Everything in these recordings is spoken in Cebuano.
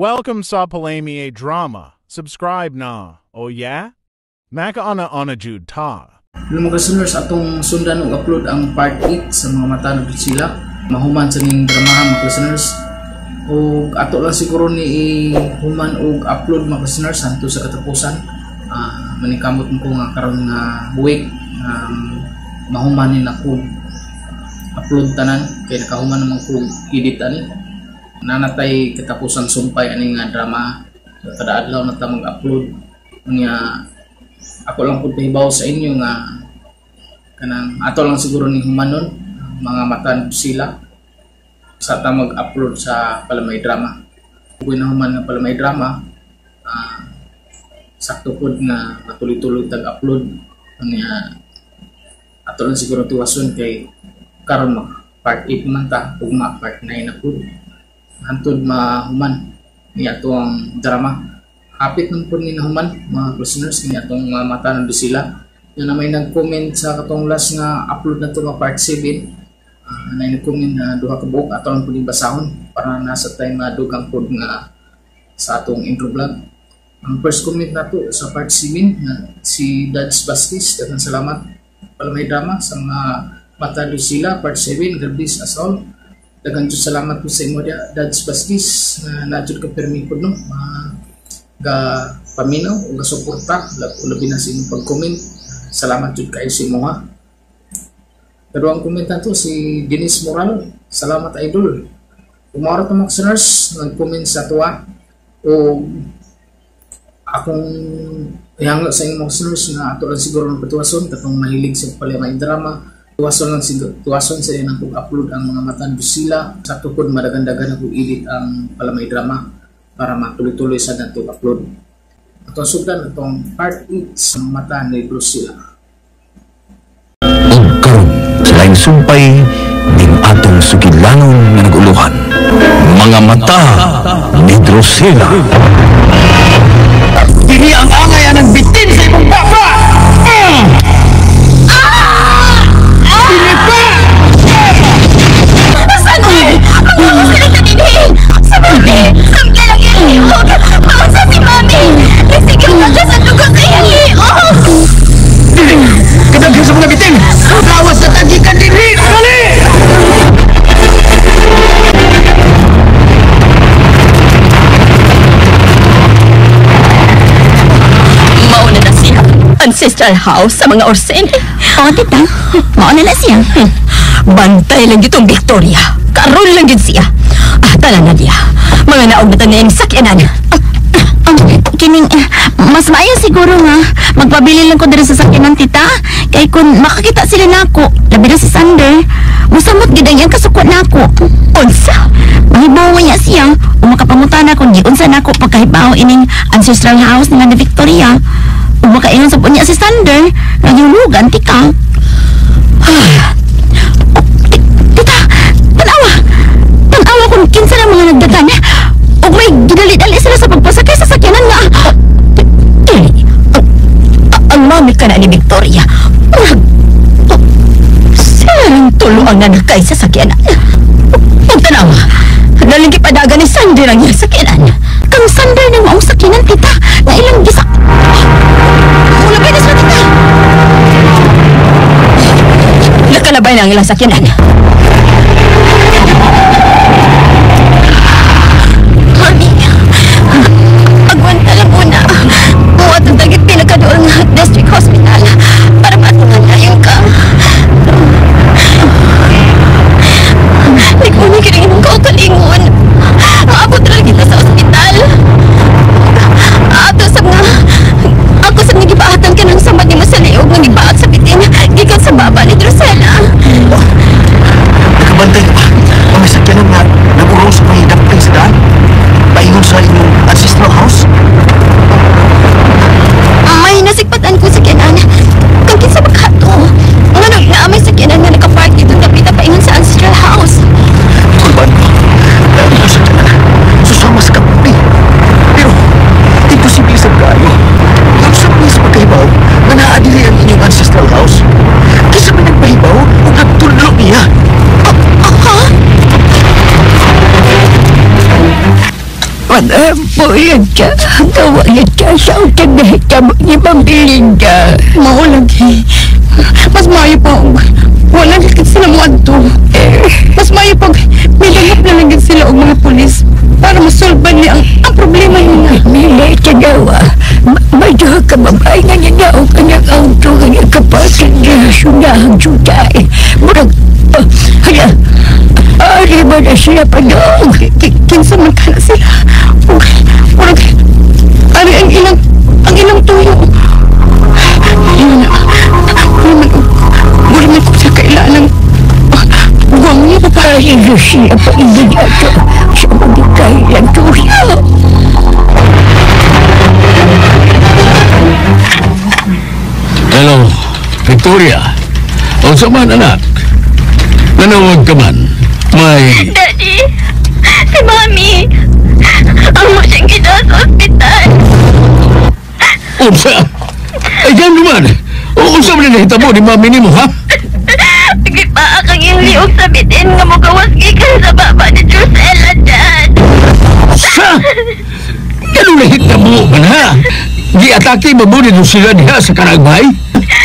Welcome sa Palamie Drama. Subscribe na. Oh yeah? Makaana ana jud ta. Hello mga listeners, atong sundan og upload ang part 8 sa Mga Mata ni Drusilla. Mahuman sa ning dramaha, mga listeners. Og ato lang siguro ni human og upload, mga listeners, hanto sa katapusan. Maningkamot mo ko nga karon nga week mahuman ni nako upload tanan kay nakahuman naman ko edit ani. Nanatay katapusan sumpay ani nga drama. So, kada adlaw na ta mag-upload nya, ako lang pud pahibaw sa inyo nga kanang ato lang siguro ni humanon Mga Mata ni Drusilla sa ta mag-upload sa Palamay Drama. Kung nahuman nga Palamay Drama, sakto pud nga matuloy-tuloy tag-upload nya. Ato lang siguro tiwason kay karon mag part 8 man ta, ugma part 9 na pud hantod mahuman ni atong drama. Hapit man pud ni nahuman, mga listeners, ni atong Mga Mata ng Drusilla. Yan na may nag-comment sa katong last nga upload na to nga part 7. Na nag-comment na duha ka buok, ato lang pud basahon para nasa time madugang pud nga sa atong intro vlog. Ang first comment na to sa part 7 na si Dads Vasquez. Daghang salamat, Palamay Drama, sa Mga Mata Drusilla part 7. God bless us all. Daghang jud salamat po sa imo Dads Vasquez na na jud ka permi pud no ga paminaw o ga suporta, labi na sa inyong pag-comment. Salamat jud kayo sa imo ha. Pero ang comment na to si Denise Moral, "Salamat, idol." Umaro to, mga listeners, nag-comment sa tuwa o akong ihanglo sa inyong mga listeners na ato lang siguro ng patuwason katong mahilig sa Palamay Drama. Tuwason lang siguro, tuwason sa inyong pag-upload ang Mga Mata ni Drusilla. Sa tukod madagandagan ako edit ang Palamay Drama para matuloy-tuloy sa nato upload. Atong sugdan atong part 8 sa Mga Mata ni Drusilla. Ug karon sa laing sumpay ning atong sugilanon nga naguluhan, Mga Mata ni Drusilla. Dili ang angay ang bitin sa imong baba! Dili pa! Sandali! Ang mga salita dinhi! Sa mami! Ang lang iyang liog! Maunsa si mami! Nagsigaw ka sa dugo sa iyang liog! Dili! Kadaghan sa mga bitin! Gawas na tagikan dinhi! Dali! Mauna na siya. Ancestral house sa mga Orsene. Oo, tita. Mauna na siya. Bantay lang itong Victoria. Karon lang yun siya. Ah, tala na niya. Mga naog na tanin sakyanan. Kining, mas maayo siguro nga magpabili lang ko diri sa sakyanan, tita. Kay kung makakita sila nako, labi na si Sander, musamot gid ang iyang kasukot nako. Unsa? Mahibaw niya siya o makapangutana kung giunsa nako pagkahibaw ining ancestral house nila ni Victoria. O makaingon sa niya si Sander, nagyulugan tika. Oh, tita, tanawa! Tanawa kung kinsa na mga nagdagan. O may gidali-dali sila sa pagpasakay sa sakyanan nga. Dili. Ang mami ka na ni Victoria. Sila rin tulo ang nanakay sa sakyanan. Huwag tanawa. Naling ipadagan ni Sander ang iyang sakyanan. Kang Sander na maong sakyanan, tita, na ilang gisak. Mulabay na sila, tita. Nakalabay na ang ilang sakyanan. Mami, agwanta lang muna. Buhat ang tagit pinakadool nga district hospital para matungan tayo ka. Nagmuni ka rin imong kaugalingon. Maabot lang kita sa ospital. Ato sa mga... Ako sa mga gibaatan ka ng samad nimo sa liog nga gibaat sa bitin gikan sa baba ni Drusilla. Nakabantay ka ba? Ang may sakyanan nga nagurong sa may damping sa daan? Paingon sa inyong ancestral house? May nasigpatan ko sa sakyanan. Kang kinsa ba ka to? Ngano na may sakyanan nga nakapark dito dapita paingon sa ancestral house. Kulban ko. Ang sakyanan susama sa kaputi. Pero, imposible sa kayo. Ang sa sa pagkahibaw nga naadili ang inyong ancestral house. Kisa may nagpahibaw o nagtudlo niya. Ha? Mag-ampo lang siya. Gawa niya siya sa utang na hitamo ni Ma'am Belinda. Mao lagi. Mas maayo pa. Wala na sila mo adto. Mas maayo pag may dangop na lang sila og mga pulis para masolban niya ang problema nila. Mili, tanawa. May duha ka babae nga nanaog ka ng auto nga nagkapatid niya sunahang jutay. Murag, hala, ari ba na sila padong? Kinsa man kana sila. Murag, ari ang ilang tuyo. Ayun na. Mura man ko sa kailangan. Guwang niya pa pa. Ay, Lucia, paigin ato sa magkay lang tuyo. Hello, Victoria. Unsa man, anak? Nanawag ka man. May... Daddy, si Mami. Ang mo siyang ginawa sa ospital. Unsa? Ay, ganun naman. Unsa man nahitabo ni Mami nimo, ha? Gipaak ang iyang liog sa bitin nga mugawas gikan sa baba ni Drusella, Dad. Sa? Ganun nahitabo man, ha? Giatake ba mo ni Drusilla diha sa Karagbay?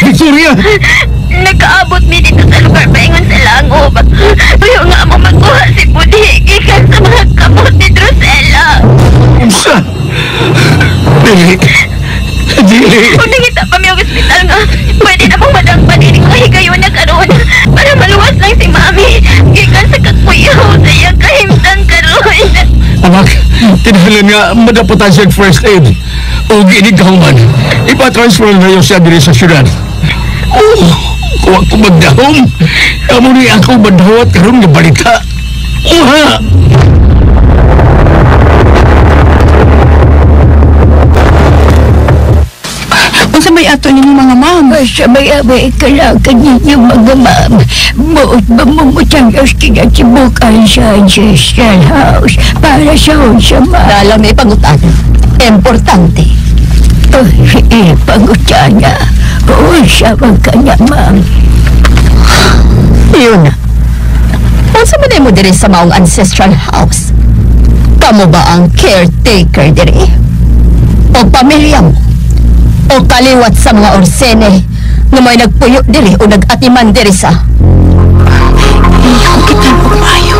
Victoria! Nagkaabot mi dito sa lugar paingon sa langob. Tuyo nga mo magkuha si Budhi gikan sa mga kamot ni Drusilla. Unsa? Dili. Dili. Kung nangita pa mi og ospital nga, pwede na mong madangpan ini mga higayon na karon para maluwas lang si Mami gikan sa kakuyaw sa iyang kahimtang karon. Anak, tinhalan nga madapotan siya first aid. O ginig kahuman, ipa-transfer na yun siya diri sa syudad. Oh, kuha ko magdahom. Amo ni ako madahot karon nga balita. Uha! Unsa may ato ninyo mga ma'am? Basta may abay kalakan ninyo mga ma'am. Buot ba mumutang kinatibukan sa ancestral house para sa unsa ma'am? Dalang may pangutan. Importante. Oh, pangutana. Unsa man ka na, ma'am? Yun na. Unsa man mo diri sa maong ancestral house? Kamo ba ang caretaker diri? O pamilya mo? O kaliwat sa mga orsene na may nagpuyo diri o nag-atiman diri sa? Ako kita og maayo.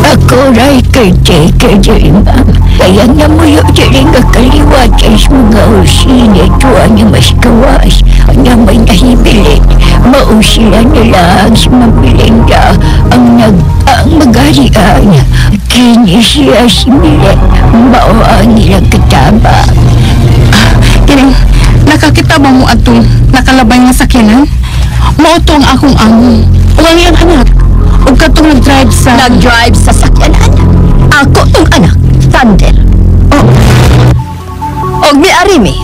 Ako ray caretaker diri, ma'am. Kaya namuyo diri nga kaliwat ay sa mga orsene tuwa nga mas kawas nga may nahibilit. Mao sila nila sa Ma'am ang ang magarian. Kini siya si Milet, mao ang ilang kataba. Kining, nakakita ba mo atong nakalabay nga sakyanan? Mao to ang akong amo. O ang iyang anak. O katong nag-drive sa... Nag-drive sa sakyanan? Ako tong anak, Thunder. Oh. Og miari mi,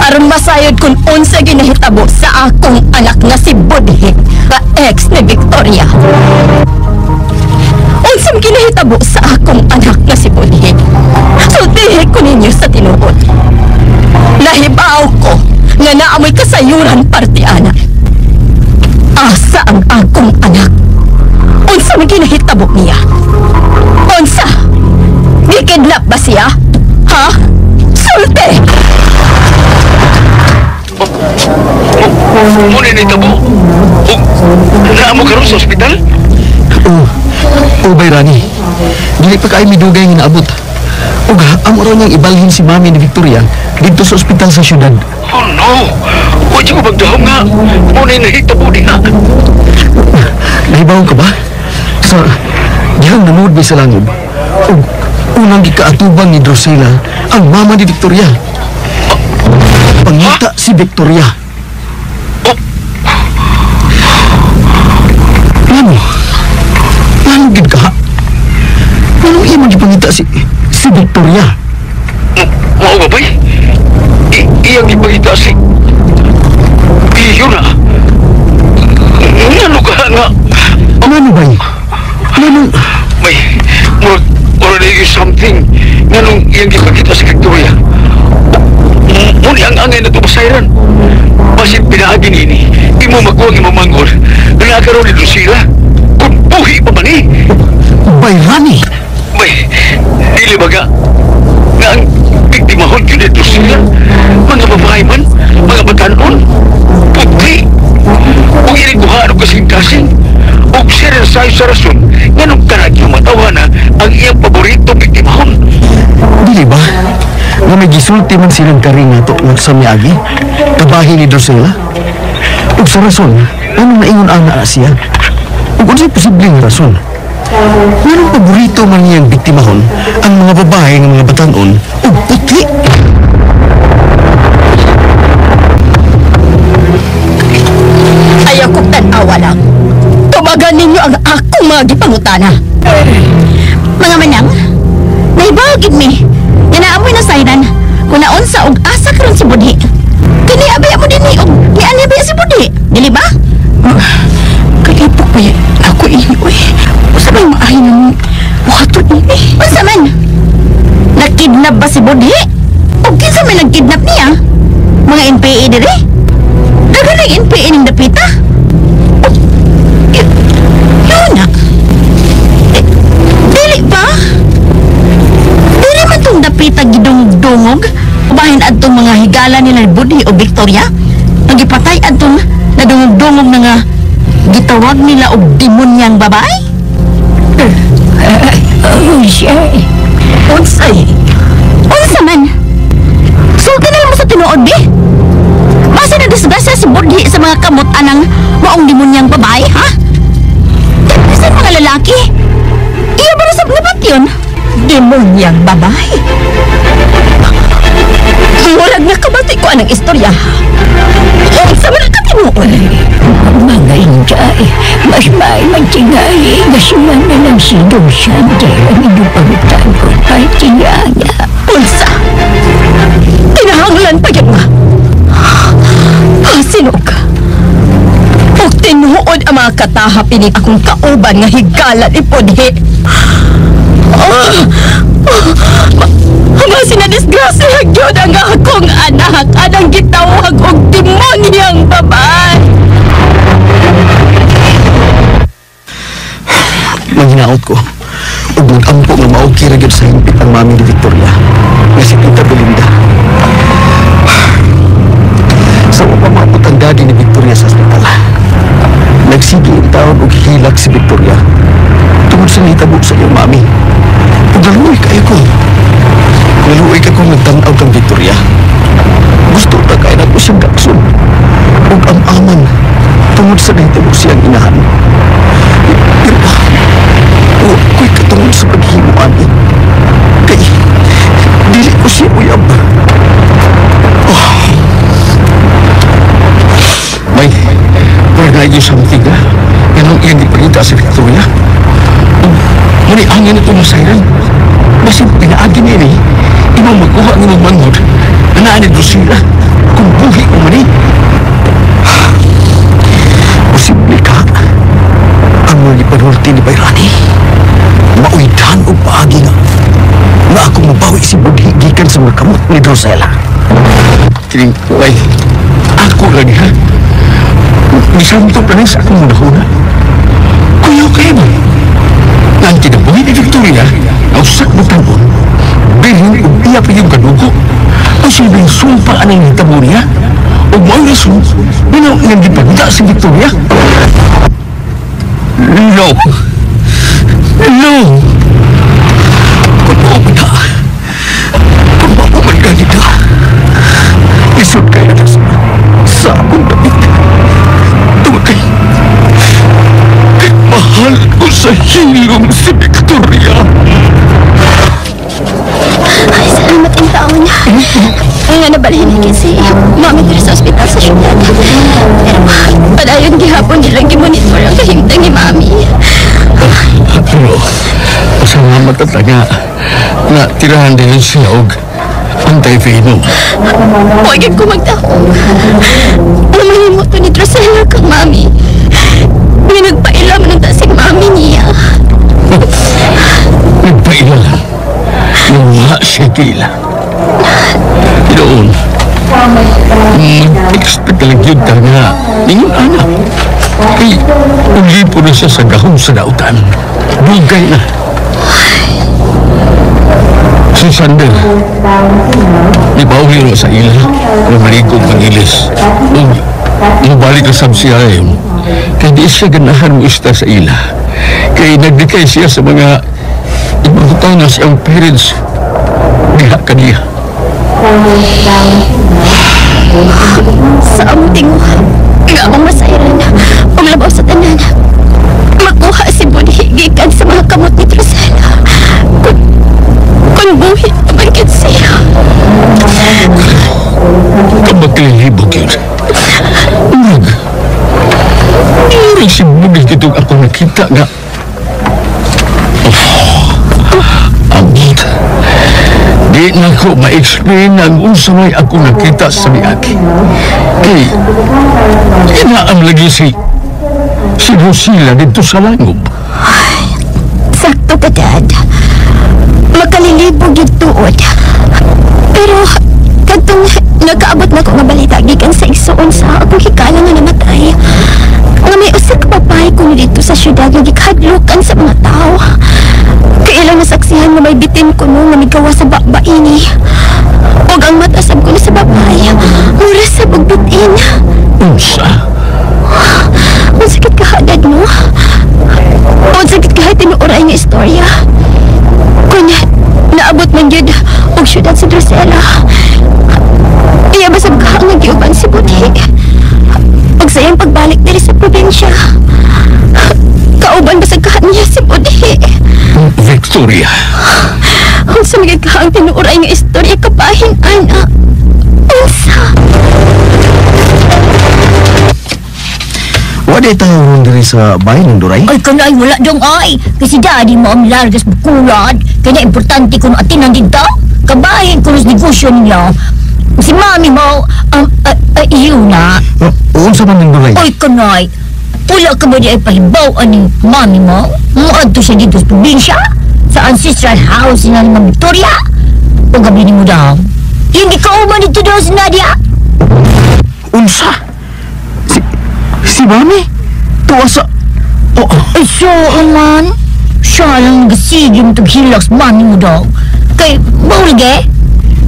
aron masayod kung unsa ginahitabo sa akong anak nga si Budhi, ka ex ni Victoria. Unsang ginahitabo sa akong anak nga si Budhi? Sultihi ko ninyo sa tinuod. Nahibaw ko nga naamoy kasayuran parte ana. Asa ang akong anak? Unsa man ginahitabo niya? Unsa? Gikidnap ba siya? Ha? Sulti! Muna ni tabo. Naamo karon sa ospital? Oh, Bayrani. Dili pa kayo midugay nga naabot. Ug amo raw niyang ibalhin si Mami ni Victoria dito sa ospital sa syudad. Oh no! Wa ko magdahom nga. Muna nahitabo diha. Nahibaw ka ba? Sa dihang nanuod mi sa langob. Ug unang gikaatubang ni Drusilla ang mama ni Victoria. Pangita si Victoria. Ngano? Ngano gid ka? Ngano iya man gipangita si Victoria? Mao ba bay? Iyang gipangita si... Iyo na. Ngano ka nga? Ngano bay? Ngano? May... Murag na something. Nganong iyang gipangita si Victoria? Muni ang angay na tupasayran. Basin pinaagi nini, imo maguwang imo manggol, nagkaroon ni Drusilla. Kung buhi pa man eh. Bayrani! May, Dili ba ka? Nga ang biktimahon yun ito sila. Mga babae man, mga batanon, puti. Kung iniguhaan o kasing-kasing, o siya rin sa rason, nga nung kanag yung matawa na ang iyang paboritong biktimahon. Dili ba? Nga may gisulti man silang karing nga to sa miagi, kabahin ni Drusilla. Ug sa rason, anong naingon ana siya? Ug unsay posibleng rason? Nganong paborito man niyang biktimahon ang mga babae ng mga batanon ug puti? Ayaw kong tan-awa lang. Tumagan ninyo ang akong mga gipangutana. Mga manang, naibagid mi. Nga naamoy na sayran. Kung naunsa og asa karon si Budhi. Kini abaya mo dinhi og niani abaya si Budhi. Dili ba? Kalipok pa yan. Ako ini, uy. Usa ba'y maayo ng buhaton ini? Unsa man? Nakidnap ba si Budhi? Og kinsa may nagkidnap niya? Mga NPA dire? Daghan ang NPA ning dapita? Yun na. Dili ba? Dili man tong dapita gidungog-dungog? Bahin adtong mga higala nila ni Budhi o Victoria? Nagipatay adtong nadungog-dungog na nga gitawag nila og demonyang babae? Unsay? Unsay? Unsa man? Sulti na lang mo sa tinuod, bi? Basta na disgrasya si Budhi sa mga kamot anang maong demonyang babae, ha? Bisan mga lalaki? Iyo ba na sa nabat yun? Demonyang babae? Murag nakabati ko anang istorya. Unsa man ang katinuod? Mga inday, mas may magtingali nga sila na lang si Dong Sander ang inyong pangutanon parte niya niya. Unsa? Tinahanglan pa yun nga. Sinog. Ug tinuod ang mga katahap ini akong kauban nga higalan ipudhi. Mga sinadisgrasya gyud ang akong anak anang gitawag og demonyang babae. Manghinaot ko ug mag-ampo nga maokay ra gyud sa hingpit ang mami ni Victoria nga si Tita Belinda. Sa upamabot ang daddy ni Victoria sa ospital, nagsige ang taon og hilak si Victoria tungod sa nahitabo sa iyang mami. Ug naluoy kaayo ko. Naluoy ka kung nagtan-aw kang Victoria. Gusto ta kay nako siyang gakson ug am-aman tungod sa nahitabo siyang inahan. Pero wa ko'y katungod sa paghimo ani. Kay dili ko siya uyab. Oh. May, parang na something ha? Ganong iyang ipakita si Victoria. Muni angin ito ng siren. Basin pinaagi niya ni, imong magkuha ng imong manghod na naa ni Drusilla kung buhi o mani. Posible ka ang mga gipanulti ni Bayrani. Mauydan og paagi nga nga ako mabawi si Budhi gikan sa mga kamot ni Drusilla. Kining ay, ako lagi ha. Misanto pa rin sa akong munahuna. Kuya kayo ba? Nga ang kinabuhi ni Victoria, ang usak mo tanon, bilhin og iya pa yung kadugo. Ang silbing sumpa anang hitabo niya. O mao'y rason, nanaw iyang gipagda si Victoria. No! No! Kung mao man na, kung mao man ganita, isod kayo na sa akong dapit. Tungod kay mahal ko sa hilom si Victoria. Ay, salamat ang taon niya. Nga nabalhin ni kasi mami diri sa ospital sa syudad. Pero padayon gihapon nilang gimonitor ang kahimtang ni mami. Pero, pasalamat at nga na tirahan din siya og anti-venom. Huwag ko magdahong. Ang mahimo to ni Drusilla kang mami. May nagpailam ng ta si mami niya. Nagpaila lang. Nawala siya kaila. Doon, mag-expect lang yun ka nga. Ningon anak. Ay, ulipo na siya sa gahom sa dautan. Dugay na. Si Sander, di ba uhiro sa ila? Namaligog ang ilis. Mubalik na sab siya eh. Kaya di siya ganahan mo ista sa ila. Kaya nagdikay siya sa mga ibang na siyang parents. Diha kaniya. Sa among tinguha, nga among masayran, ang labaw sa tanan, makuha si Budhi gikan sa mga kamot ni Drusela. Kung buhi naman gid siya. Kamagkalibog yun. Murag. Murag si Budhi kitong ako nakita nga. Oh, abot. Di na ko ma-explain ang unsa may ako nakita sa miagi. Kay, inaam lagi si Drusila dito sa langob. Sakto ka, Dad. Makalilibog yung tuod. Pero, katong nakaabot na ko nga balita gikan sa igsuon sa akong hikala nga namatay. Nga may usa ka babae kuno dito sa syudad nga gikahadlokan sa mga tao. Kaya lang nasaksihan nga may bitin kuno nga migawa sa babaini. Og ang mata sab kuno sa babae, mura sa pagbitin. Unsa? Ang sakit ka, Dad, no? Ang sakit ka, tinuoray nga istorya. Kung naabot man yun og syudad si Drusela, iya basab ka ang nagiuban si Budhi. Og sa iyang pagbalik diri sa probinsya, kauban basag ka niya si Budhi. Victoria. Unsa man ka ang tinuoray nga istorya kapahin, ana? Unsa? Wala tayo diri sa bahay ng Duray? Ay, kanay, wala dong ay. Kasi daddy mo ang largas bukulad. Kaya importante kung atinan dito. Kabahin ko sa negosyo ninyo. Si mami mo, iyo na. Unsa man ng Duray? Ay, kanay. Wala ka ba di ay pahibaw ni mami mo? Muadto siya dito sa probinsya? Sa ancestral house nila ni Ma'am Victoria? O gabi ni mo daw? Hindi ka uman dito daw si Nadia? Unsa? Si mami? Tuwa sa... Oh, Ay, so, man. Siya lang nagsige mo itong hilak sa mami mo daw. Kay, maulig eh.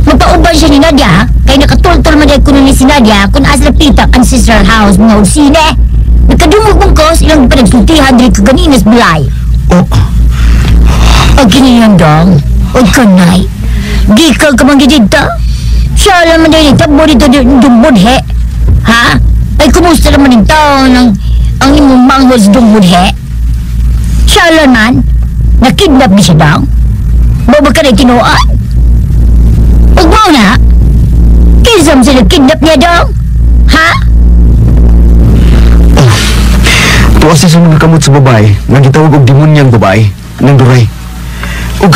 Magpauban siya ni Nadia. Kay nakatultol man dahil kuno ni si Nadia kung asa pitak ancestral house mga usine. Nakadungog mong kos ilang panagsultihan diri kaganinas balay. Oh. Ang giniyan dong. O kanay. Di ka kamang dito. Siya lang man dahil tabo dito dumbudhe. Ha? Ay, kumusta naman yung taon ang imong manghol sa dumbudhe? Siya lang man. Nakidnap ni siya daw. Baba ka na tinuan? Huwag mo na. Kisam sila kidnap niya daw. Ha? Oh, tuwa siya sa mga kamot sa babae nga gitawag og demonyang babae ng Duray. Ug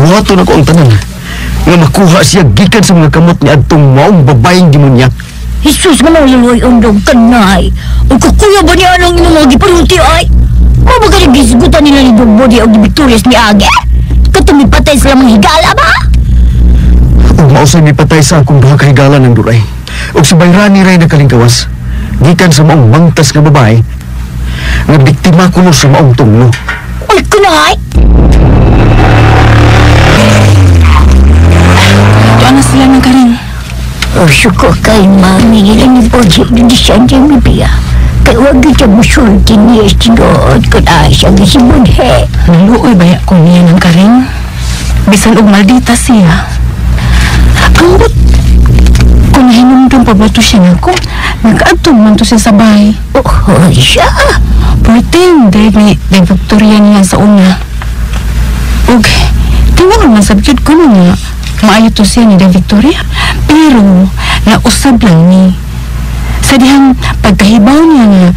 buhaton ako ang tanan nga makuha siya gikan sa mga kamot ni adtong maong babaeng demonya. Jesus nga mga luloy undong kanay. Ug kukuya ba niya anong imong mga giparuti ay? Mo ba ka gisgutan nila ni Dumbodi og ni Victorias ni Age? Katong mipatay sila mga higala ba? Ug mausay mipatay sa akong duha ka higala ng Duray. Ug si Bayrani ray nakalingkawas gikan sa maong mangtas nga babae nga biktima kuno sa maong tunglo. Uy, kunay! Tuan na sila ng karing. O, suko kay mami nila ni Boji di siya biya. Kay wag kita musulti niya sinuod kung asa nga si Budhe. Naluoy ba ko niya ng karing? Bisan og maldita siya. Ambot, kung nahinumdum pa ba to siya nako, nakaadto man to siya sa bahay. Oh, siya. Pretend, dahil ni Victoria niya sa una. Ug, tingnan man sa gyud ko nga, maayo to siya ni Day Victoria. Pero, nausab lang ni. Sa dihang pagkahibaw niya nga,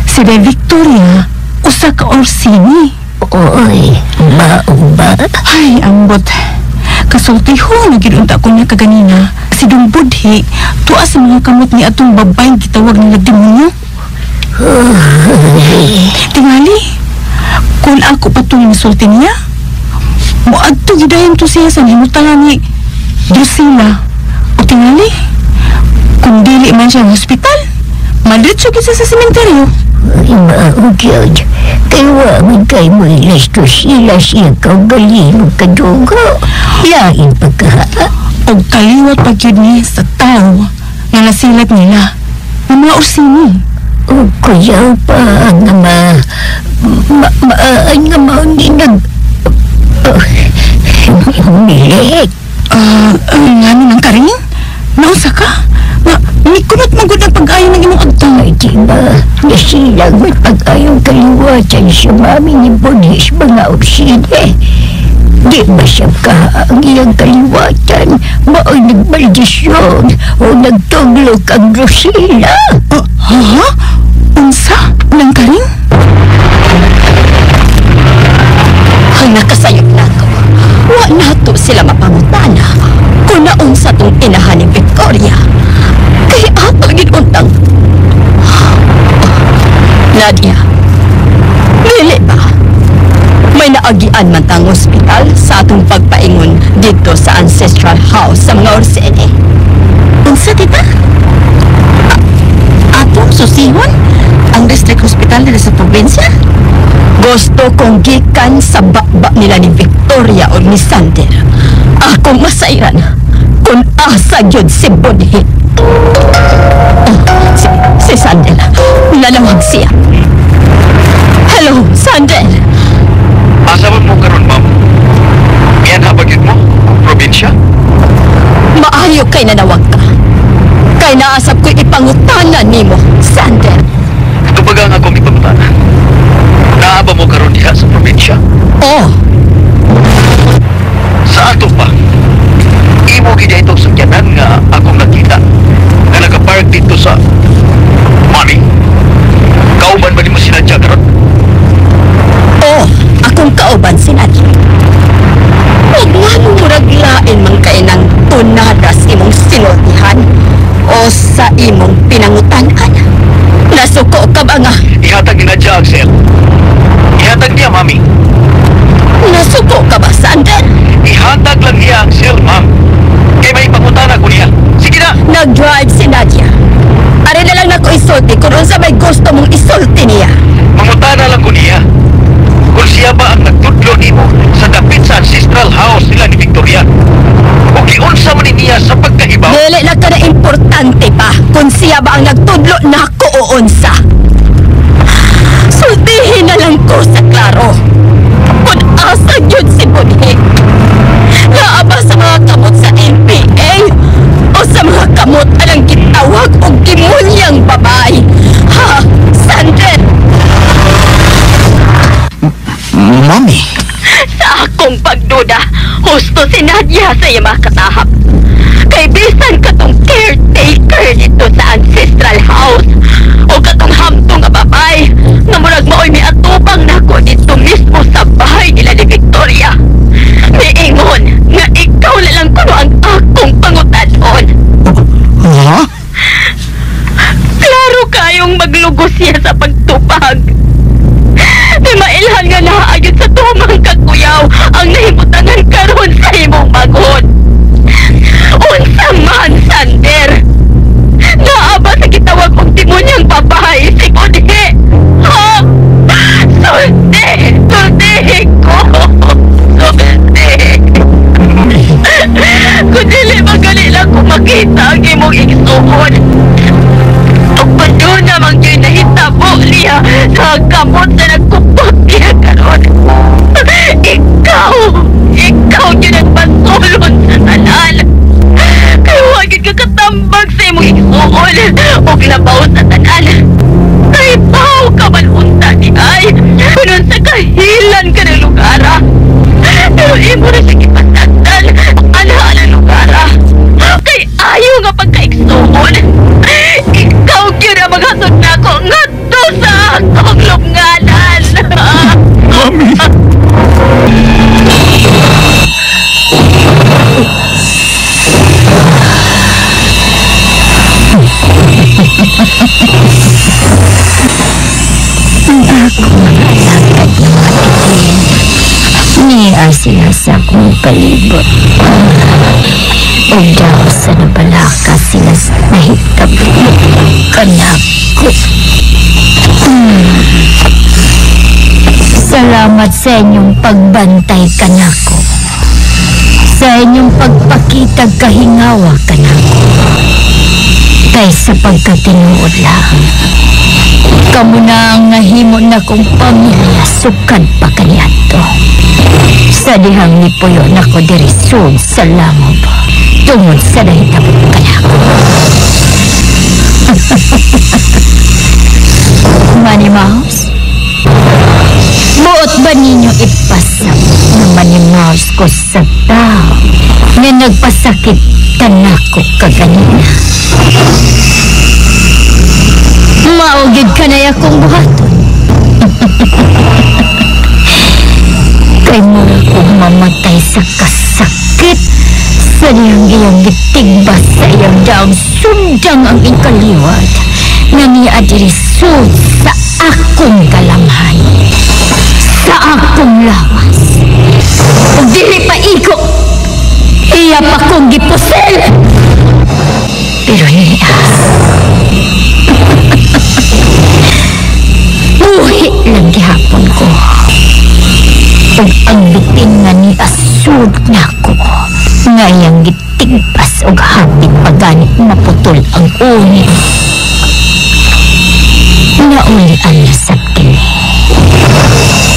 si Day Victoria, usa ka Orsini. Oy, maong ba? Ay, ambot. Kasultiho na gid unta ko niya kaganina. Si Dong Budhi, tuwa sa mga kamot ni atong babaeng gitawag nila demonyo. Tingali, kung ako pa itong insulti niya, muadto gidayon to siya sa himutangan ni Drusilla. O tingali, kung dili man siya ang hospital, madiretso gid siya sa sementeryo. Mao gyud. Kay wa man kay mo ilasto sila siya kaugalingon kadugo. Lain pagka. Og kaliwat pa gyud ni sa tao nga nasilat nila ng mga Orsini. O kuyaw pa nga nga mao ni nag milik. Nga ni nang karing? Nausa ka? Nga, mikunot magod ang pag-ayo ng imong agto. Ay, di ba? Nasilag mo't pag-ayong kaliwatan sa mami ni Bunhis mga Orsini. Di ba siya ka ang iyang kaliwatan? Mao'y nagmaldisyon o nagtuglok ang Rosila. Ha? Unsa? Nang karing? Ang nakasayop nato, wa nato sila mapangutana kung naunsa tong inahan ni Victoria. Kay ato gid untang. Nadia, dili ba? May naagian man tang ospital sa atong pagpaingon dito sa ancestral house sa mga Orsini. Unsa, tita? Atong susihon ang district hospital nila sa probinsya? Gusto kong gikan sa bakba nila ni Victoria o ni Sander. Akong masairan kung asa gyud si Budhi. Si Sandel, nanawag siya. Hello, Sandel. Asa man mo karon, ma'am? Iyan ha ba gyud mo? Probinsya? Maayo kay nanawag ka. Kay naasap ko'y ipangutana nimo, Sandel. Tubaga nga akong ipangutana. Naa ba mo karon diha sa probinsya? Oh, Sa ato pa, imo gid itong sakyanan nga akong nakita na nakapark dito sa... Mami, kauban ba nimo sinadya karon? Oh, akong kauban si Nadia. Huwag nga mo murag lain man kay ng tunadas imong sinultihan o sa imong pinangutanan. Nasuko ka ba nga? Ihatag ni Nadia ang sel. Ihatag niya, Mami. Nasuko ka ba, Sander? Ihatag lang niya ang sel, ma'am. Kay may pangutana ko niya. Sige na! Nag-drive si Nadia. Ari na lang nako isulti kung unsa may gusto mong isulti niya. Mangutana lang ko niya. Kung siya ba ang nagtudlo nimo sa dapit sa ancestral house nila ni Victoria. O giunsa man ni niya sa pagkahibaw. Dili na ka na importante pa kung siya ba ang nagtudlo nako o unsa. Sultihin na lang ko sa klaro. Kung asa gyud si Budhi. Naa ba sa mga kamot sa NPA o sa mga kamot anang gitawag og demunyang babae? Ha, Sander? Mami! Sa akong pagduda, husto si Nadia sa iyang mga katahap. Kay bisan katong caretaker dito sa ancestral house o katong hamtong nga babae nga murag maoy miatubang nako dito mismo sa bahay nila ni Victoria. Miingon nga ikaw na lang kuno ang akong pangutanon. Ha? Klaro kayong maglugos siya sa pagtupag. Di mailhan nga naayod sa tumang kakuyaw ang nahimutangan karon sa imong manghod. Unsa man, Sander? Naa ba sa gitawag og demonyang babae si Budhi? Ha? Sulti! Sulti ko! Sulti! Kung dili magali lang kung makita ang imong igsuon. Ug paduna man gyud nahitabo niya sa kamot na nagkupot niya karon. Ikaw! Ikaw gyud ang pasulon sa tanan! Kay wa gyud ka katambag sa imong igsuon ug labaw sa tanan. Kay baw ka man unta ni ay kunon sa kahilan ka ng lugar. Pero imo na siya gipasagdan ana ang lugar. Kay ayaw nga pagkaigsuon. Ikaw gyud ang maghatod nako ngadto sa akong lubnganan. Mami! Niya sila sa akong palibot. Ug daw sa nabalaka sila sa nahitabo kanako. Salamat sa inyong pagbantay kanako. Sa inyong pagpakitag kahingawa kanako. Kaysa pagkatinuod lang. Kamu na ang nahimo na kong pamilya sukad pa kaniadto. Sa dihang nipuyo nako diri sud sa langob. Tungod sa nahitabo kanako. Money Mouse? Buot ba ninyo ipasabot na Money Mouse ko sa tao na nagpasakit kanako kaganina? Maugid ka na akong buhaton. Kay mura kong mamatay sa kasakit sa diyang iyang gitigbas sa iyang daong sundang ang ikaliwat na niadirisod sa akong galamhan, sa akong lawas. Ug dili pa igo, iya pa kong gipusel. Pero niya, buhi lang gihapon ko. Ug ang bitin nga niasud nako, nga iyang gitigpas og hapit paganit maputol ang unit. Naulian na sa kini.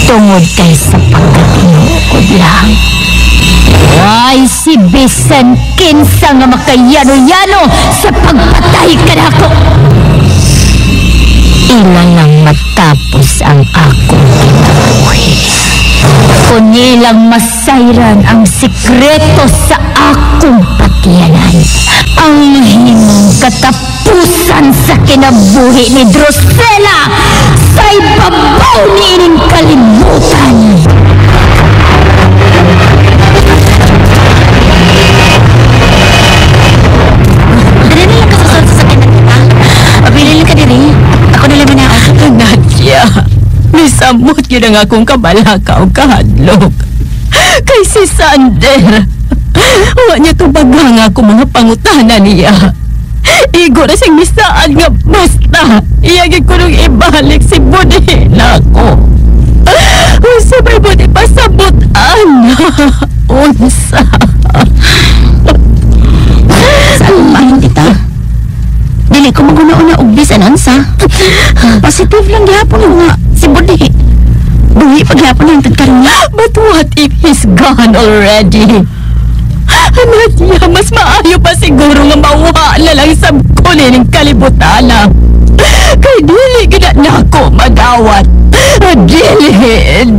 Tungod kay sa pagkatinuod lang. Ay, si bisan kinsa nga makayano-yano sa pagpatay kanako. Ila lang matapos ang akong kinabuhi. Kung nilang masayran ang sikreto sa akong patiyanan, ang mahimong katapusan sa kinabuhi ni Drusilla sa ibabaw niining kalibutan. Dali na lang ka sa sasakyan na kita. Pabili lang ka diri. Ako na lang na ako. Nadia, misamot yun ang akong kabalaka o kahadlok. Kay si Sander, wa niya tubagang ako mga pangutana niya. Igo na siyang misaan nga basta. Iyagin ko nung ibalik si Budhi na ako. Unsa may Budhi pasabot, ana. Unsa. Saan ba, tita? Dili ko maguna-una og bisan unsa. Positive lang gihapon nga si Budhi. Buhi paghapon lang tad karon. But what if he's gone already? Nadia, mas maayo pa siguro nga mawala lang sa kulining kalibutan. Kay dili gina nako madawat. Dili,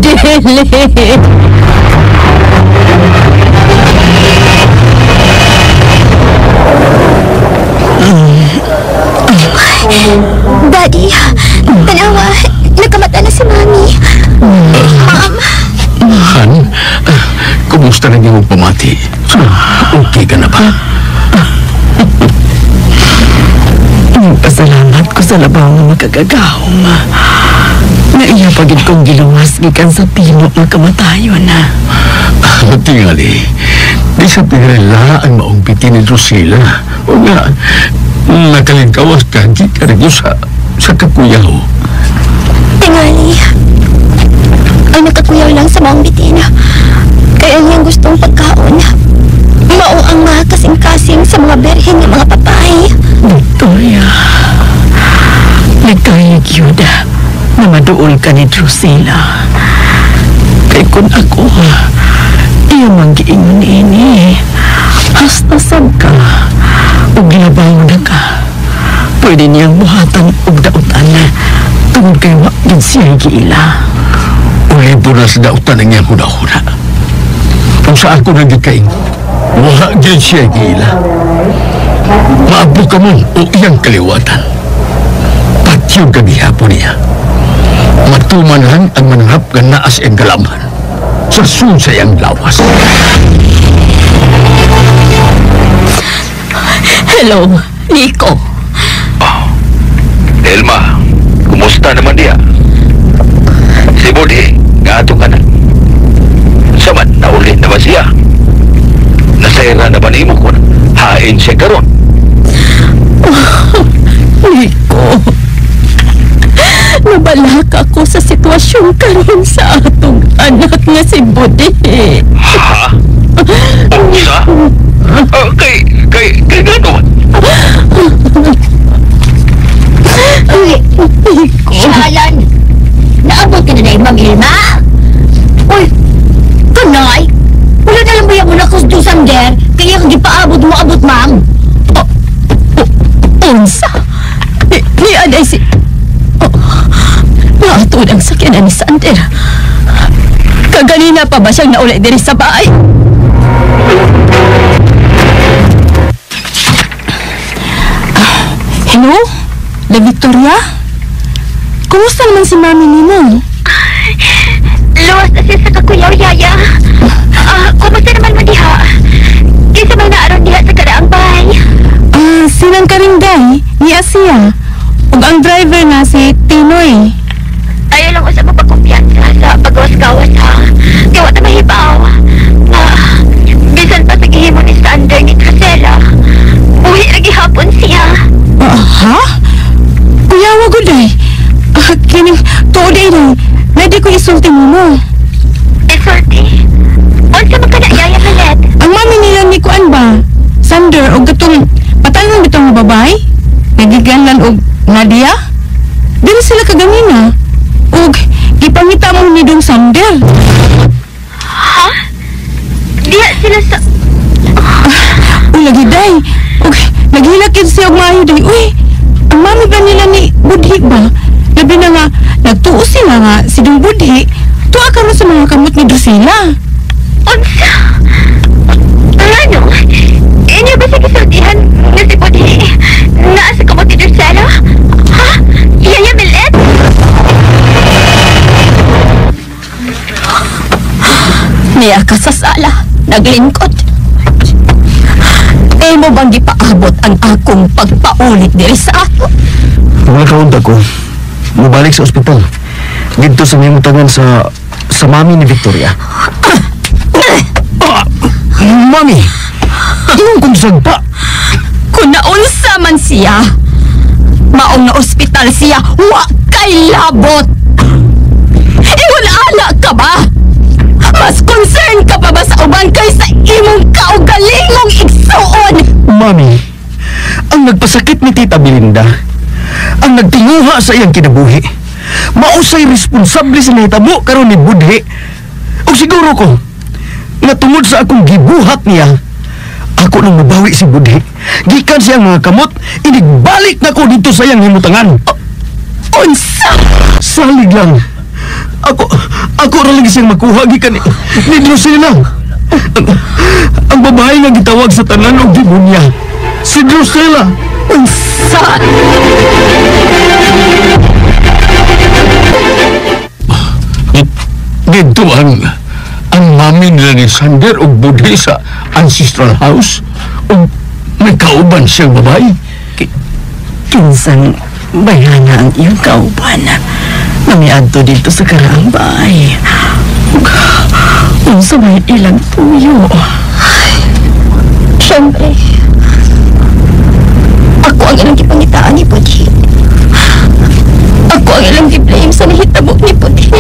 dili. Daddy, tanawa, nakamata na si Mami. Ma'am. Han, kumusta na iyong pamati? Okay ka na ba? Pasalamat ko sa labaw nga makagagahom. Naiya pagid kong giluwas gikan sa pino nga kamatayon na. Tingali, di sa pinarila ang maong biti ni Drusilla. O nga, nakalingkawas ka, di ka rin sa kakuyaw. Tingali, ang nakakuyaw lang sa maong bitin. Kaya niyang gustong pagkaon. Mao ang mga kasing-kasing sa mga berhin ng mga papay. Victoria, nagkayag yuda na maduol ka ni Drusilla. Kay kun ako, iya mang giingon ini. Hasta sab ka, ug labaw na ka. Pwede niyang buhatan og dautan na tungod kay wa gid siya giila. Ulibo na sa dautan ang iyang huna-huna. Kung sa ako nang gikain, wa gid siya giila. Maabot ka mo o iyang kaliwatan. Patyong kagihapon niya. Matuman lang ang mananghap nga naas iyang galamhan. Sa sun sa iyang lawas. Hello, Nico. Oh, Elma, kumusta naman diya? Si Budhi, nga ka na. Saman, nauli na ba siya? Nasayra na ba nimo kung hain siya karon? Oh, Nico, Nabalaka ko sa sitwasyon karon sa atong anak nga si Budhi. Ha? Unsa? Kay gano? Uy, Shalan! Naabot ka na na Ma'am Ilma? Uy, kanay! Wala na lang ba yung muna kusdo, Sander? Kaya kung gipaabot mo, abot, ma'am. Unsa? Ni aday si... Naatod ang sakyanan ni Sander. Kaganina pa ba siyang naulay diri sa bahay? Hello? La Victoria? Kumusta naman si Mami nimo? Luwas na siya sa kakuyaw, Yaya. Kumusta naman mo diha? Kaysa may naaron diha sa karaang bahay. Silang Karinday, ni Asia. Ug ang driver na si Tinoy. Ayaw lang usap mo pagkumpiyansa sa paggawas-gawas, ha? Kaya wala mahibaw. Bisan pa sa gihimo ni Sander ni Drusilla. Uwi lagi hapon siya. Ha? Kuyawa guday. Kining tuod ay day. Pwede ko isulti mo. Isulti? Unsa man ka na, Yaya Milet? Ang mami nila ni Kuan ba? Sander og katong patanon bitong babae? Nagiganlan og Nadia? Dili sila kaganina. Og gipangita mo ni Dong Sander. Ha? Diha sila sa... Uy, lagi day. Og naghilak yun siya og maayo day. Uy, ang mami ba nila ni Budhi ba? Labi na nga, nagtuo sila nga si Dong Budhi, tuwa karon sa mga kamot ni Drusilla. Unsa? Ano? Inyo ba sa kisultihan nga si Budhi naa sa kamot ni Drusilla? Ha? Yaya Milet? Niya ka sa sala, naglingkod. Imo bang gipaabot ang akong pagpaulit diri sa ato? Wala kaunta ko. Mubalik sa ospital. Dito sa mimutangan sa mami ni Victoria. Mami! Ingon kong sagpa! Kung naunsa man siya, maong na ospital siya, wa kay labot! Ingon ana ka ba? Mas concern ka pa ba sa uban kaysa imong kaugalingong igsuon? Mami, ang nagpasakit ni Tita Belinda, ang nagtinguha sa iyang kinabuhi, mausay responsable sa nahitabo karon ni Budhi. O siguro ko, nga tungod sa akong gibuhat niya, ako nang mabawi si Budhi. Gikan siyang mga kamot, inigbalik na ko dito sa iyang himutangan. Unsa? Salig lang. Ako ra lang siyang makuha gikan ni Drusilla. Ang babae nga gitawag sa tanan og demonya, si Drusilla. Unsa? Dito ang mami nila ni Sander og Budhi sa ancestral house og may kauban siyang babae. Kinsang bayana ang iyong kauban na miadto dito sa karaang bahay. Unsa may ilang tuyo. Siyempre, ako ang ilang gipangitaan ni Budhi. Ako ang ilang gi-blame sa nahitabo ni Budhi.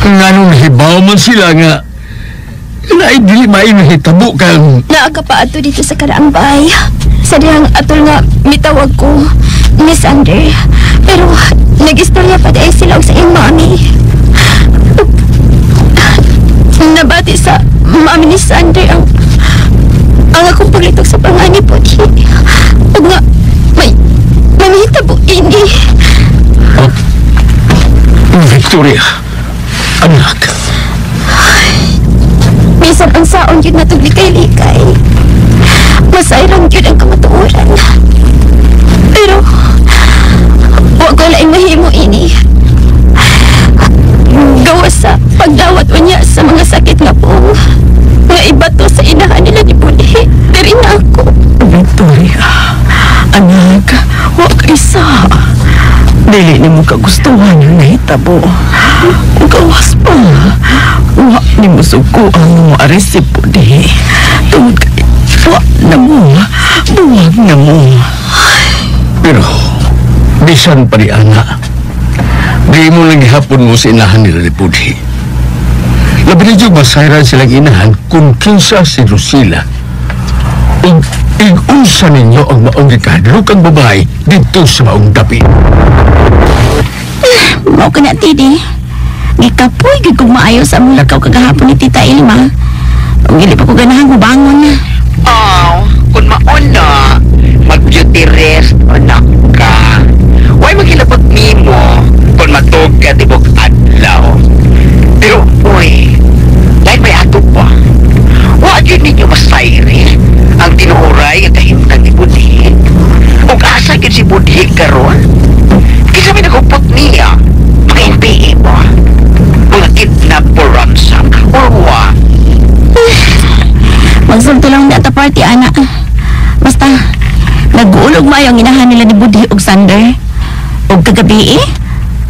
Nganong nahibaw man sila nga naidili may nahitabo kang... Naaka pa ato dito sa karaang bahay. Sa dihang atol nga mitawag ko ni Sander. Pero nag-istorya pa dahil sila og sa iyang mami. Nabati sa mami ni Sander ang akong paglitok sa pangan ni Budhi. Ug nga may nahitabo ini. Victoria, anak. Bisan ang saon yun natong likay-likay. Masayran yun ang kamatuoran. Pero, wa ko laing mahimo ini. Gawas sa pagdawat unya sa mga sakit nga po. Nga iba to sa inahan nila ni Budhi. Diri na ako. Victoria, anak, wa kaysa. Dili ni mo kagustuhan yung nahitabo. Gawas pa. Wa ni mo suko ang mga si Budhi. Tungod kay, wa na mo. Buwag na mo. Pero, bisan pa ni Ana, di mo lang gihapon mo sa inahan nila ni Budhi. Labi na dyan masayran silang inahan kung kinsa si Drusilla. Ug ig-unsa ninyo ang maong gikahadlok ang babae dito sa maong dapi. Mao ka na, Tidi. Gikapoy, gid kong maayo sa among lakaw kagahapon ni Tita Ilma. Ang gili pa ko ganahan mubangon na. Oh, kung maon na, mag-beauty rest o na ka. Huwag maghilabot nimo kung matug ka tibok adlaw. Pero, uy, dahil may ato pa. Huwag yun ninyo masayri ang tinuuray ang kahimtang ni Budhi. Ug asa gyud si Budhi karon? Kinsa may nagupot niya? Mga NPA ba? Mga kidnap or ransom? Or what? Magsulti lang na ata party, ana. Basta, nag-uulog maayo ang inahan nila ni Budhi og Sander. Og kagabi eh,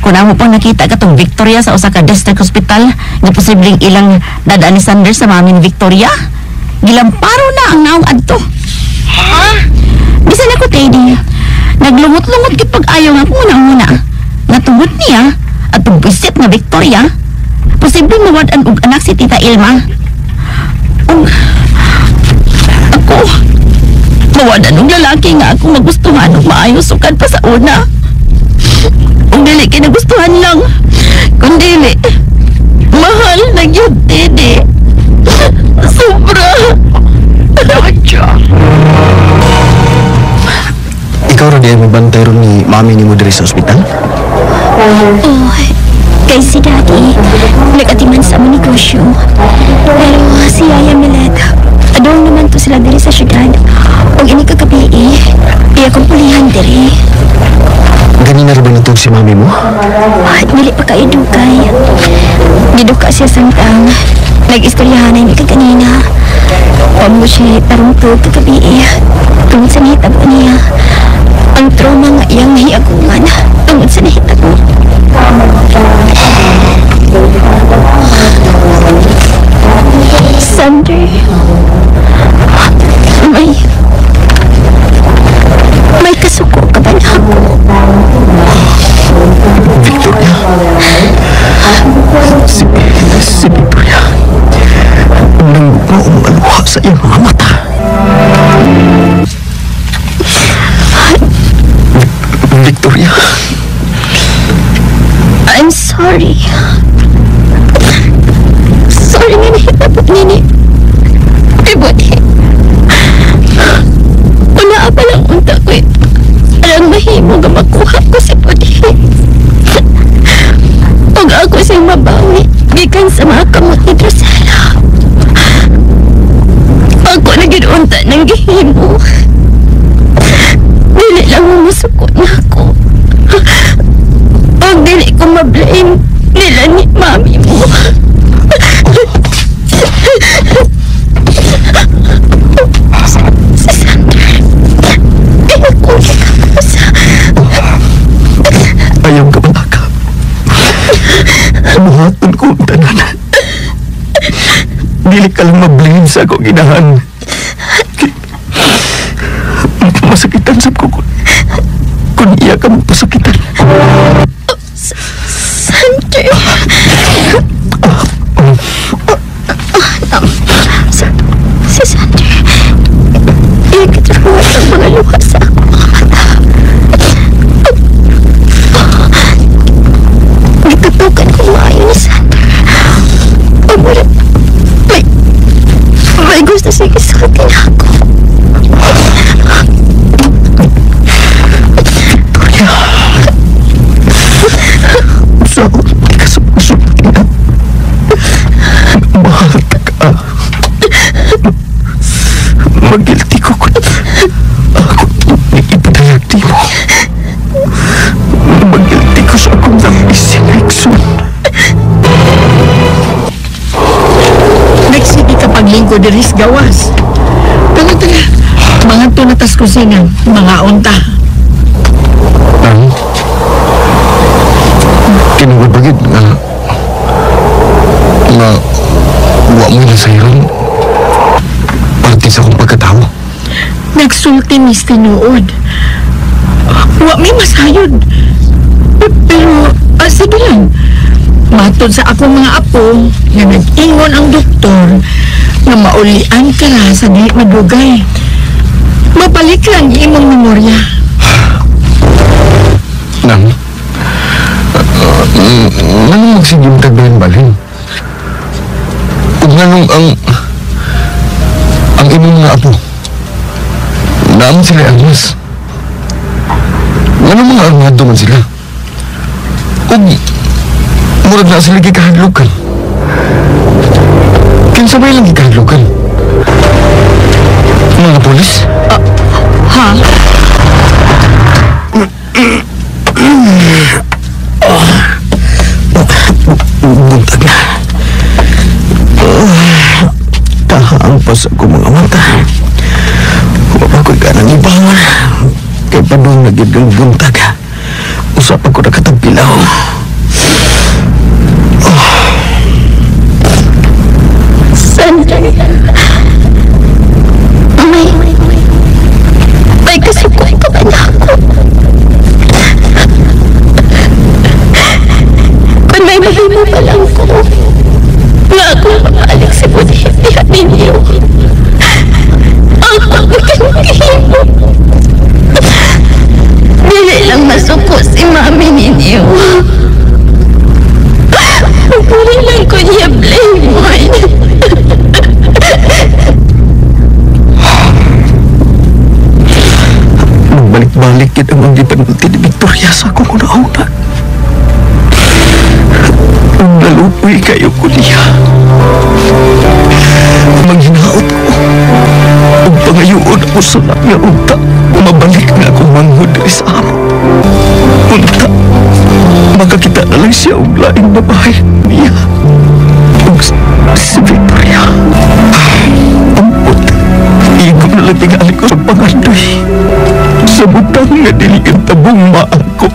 kung amo pang nakita katong Victoria sa usa ka district hospital nga posibleng ilang dadaan ni Sander sa mami ni Victoria, gilamparo na ang naong adto. Ha? Bisan ako, Teddy. Naglungot-lungot gid pag-ayo nga akong una-una. Nga tungod niya at buisit nga Victoria, posibleng mawad-an og anak si Tita Ilma. Ug ako, mawad-an og lalaki nga akong magustuhan og maayo sukad pa sa una. Ug dili kay nagustuhan lang, kundili mahal na gyud, Teddy. Sobra. Nadya. Ikaw ra di ay mabantay ron ni mami ni mo diri sa ospital? Oh, kay si Daddy, nag-atiman sa among negosyo. Pero si Yaya Milet, adong naman to sila diri sa syudad. Og ini kagabi eh, iya kong pulihan diri. Ganina ra ba nitong si mami mo? Ay, dili pa kayo dugay. Giduka siya samtang nag-istoryahanay mi kaganina. Wa mo siya tarungtog kagabi eh. Tungod sa nahitabo niya. Ang trauma nga iyang nahiaguman tungod sa nahitabo. Sander, may kasuko ka ba na ako? Victoria. Si Victoria. Nangugma ang mga luha sa iyang mga mata. Victoria. I'm sorry. Sorry nga nahitabo nini. Ay, buti. Una pa lang unta ko eh. Alang mahimo nga makuha ko si Budhi. Pag ako siyang mabawi, gikan sa mga kamot ni Drusilla. Ako na gid-unta ng gihimo. Dili lang mo masuko na ako. Pag dili ko ma-blame nila ni mami mo. Si Sander, ay ako sa... Ayaw ka malaka. Buhaton ko ang tanan. Dili ka lang ma-blame sa akong inahan. Masakitan sa ko kung iya ka mapasakitan. Sander. Si Sander, ikatruwat ang mga luha sa akong mga mata. Gitutukan ko maayo ni Sander. Ang wala, may gusto siya isuotin ako. Victoria. Sa ako, di ka sumusunod na. Mahal ka. Mag-guilty ko kung ako ipadayag di mo. Mag-guilty ko sa akong nang-isi Nixon. Nagsige ka paglingko diri sa gawas. Tara, tara. Mga tunatas kusina, mga unta. Ang tinuod ba gid nga nga wa mo na sayron parte sa akong pagkatao? Nagsulti mis tinuod. Wa may masayod. Pero, sige lang. Matod sa akong mga apo, nga nag-ingon ang doktor, nga maulian ka ra sa dili madugay. Mabalik lang imong memorya. Nang? Nganong magsigim tagbalin-balin? Ug nganong ang imong mga apo? Naam sila armas. Nganong mga armado man sila? Ug murag na sila gikahadlukan. Kinsa ba ilang gikahadlukan? Mga polis? Ha? Buntag na. Kahaampas ako mga mata. Wala ko'y ganang ibangon. Kay padung na gid ang buntag. Usap ako nakatagpilaw. Sander, may kasukoy ka ba na ako? Kung may mahimo pa lang ko, nga ako mabalik si Budhi diha ninyo. Ako magkakahimo. Dili lang masuko si mami ninyo. Puri lang ko niya blame mo. Magbalik-balik kit ang gipanulti ni Victoria sa akong una-una. Nalupoy kayo ko niya. Manghinaot ko. Ug pangayoon ako sa nga unta. Mabalik na akong manghod diri sa amo. Unta, makakita na lang siya og laing babae niya. Ug si Victoria. Ampot, igo na lang tingali ko sa pangandoy. Sa butang nga dili ang tabong maako.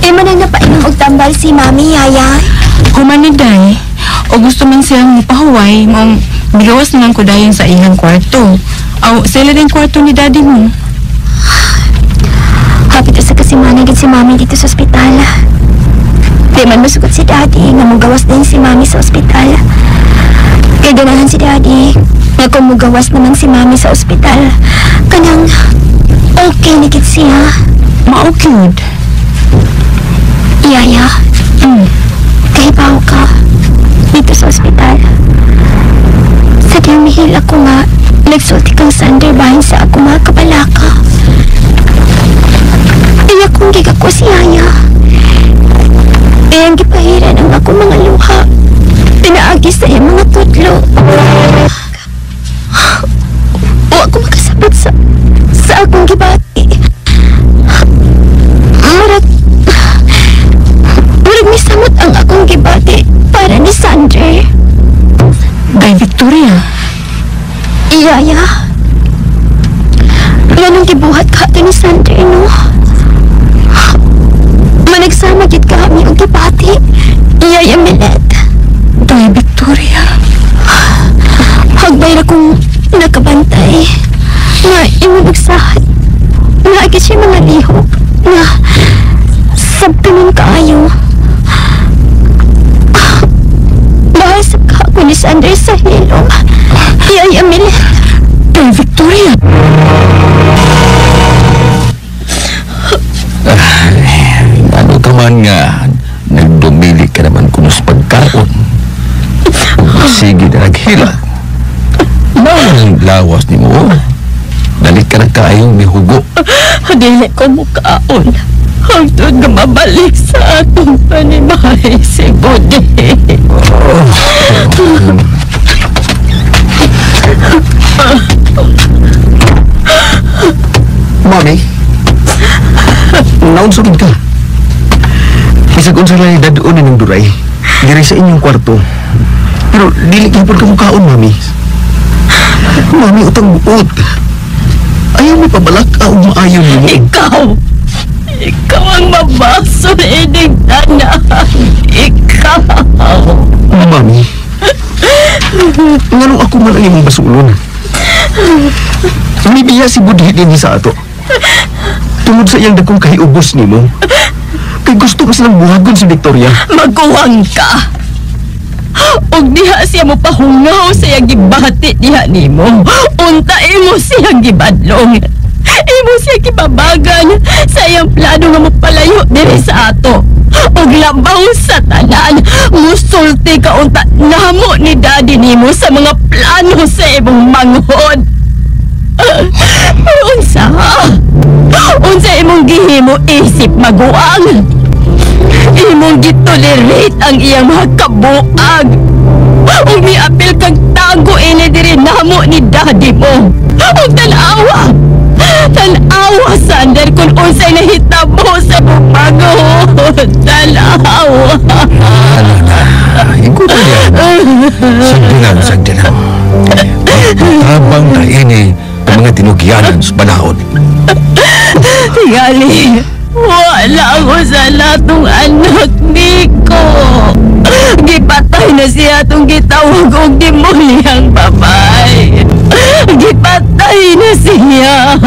Imo nang napainom og tambal si Mami, Yaya. Humaniday, o gusto man siyang mupahuway, maong bigawas na lang ko dayon sa iyang kwarto. Aw, sila din kwarto ni daddy mo. Hapit sa kasimana gid si Mami dito sa ospital. Di man masugot si Daddy nga mugawas din si Mami sa ospital. Kay ganahan si Daddy nga kung mugawas naman si Mami sa ospital, kanang okay ni gid siya. Mao cute. Yaya, kahibaw ka dito sa ospital. Sa diyang mihila ko nga, nagsulti kang Sander bahin sa ako mga kabalaka. Iya kong giga ko si Yaya. Iyang gipahiran ang ako mga luha. Pinaagi sa iyang mga tudlo. O ako makasabot sa akong gibati. Murag misamot ang akong gibati para ni Sander. Day Victoria. Iyaya. Ganong gibuhat ka ato ni Sander, no? Managsama gid kami og gibati. Iyaya Milet. Day Victoria. Hagbay na kong nakabantay. Nga imong bagsahan. Nga siya mga lihok. Nga sabtanon kaayo. Bahal sa ka ako ni Sander sa hilom. Iyaya Milet. Day Victoria. Ano ka man nga, nagdumili ka naman kuno sa pagkaon. Sige na naghila. Malang lawas ni mo. Dali ka na kaayong mihugo. Dili ko mukaon. Hangtod nga mabalik sa atong panimahay si Budi. Mami, naunsa gid ka? Bisag unsa lang dadon ni ng duray diri sa inyong kwarto. Pero dili gyud ka mukaon, Mami. Mami, utang buot. Ayaw mo pabalak og maayo nimo. Ikaw ang mabaso ining tanan. Ikaw. Mami, nganong ako man ang imong basulon? Mibiya si Budhi din sa ato. Tungod sa iyang dakong kahiubos nimo. Kay gusto ko silang buhagon si Victoria. Maguwang ka. Og diha siya mo pahungaw sa iyang gibati diha nimo. Unta imo siyang gibadlong. Imo siya gibabagan sa iyang plano nga mopalayo diri sa ato. Og labaw sa tanan, musulti ka unta namo ni daddy nimo sa mga plano sa imong manghod. Unsa? Unsa imong gihimo isip maguang? Imong gitolerate ang iyang mga kabuag. Ug miapil kag tago ini diri namo ni daddy mo. Ug tan-awa. Tan-awa, Sander, kung unsay nahitabo sa imong manghod. Tan-awa. Ano na? Ikutan niya. Sagdilang, sagdilang. Tabang na ini ang mga tinugyanan sa panahon. Tingali, wala ako sa latong anak niko. Gipatay na siya itong gitawag og demoniyang babae. Gipatay na siya.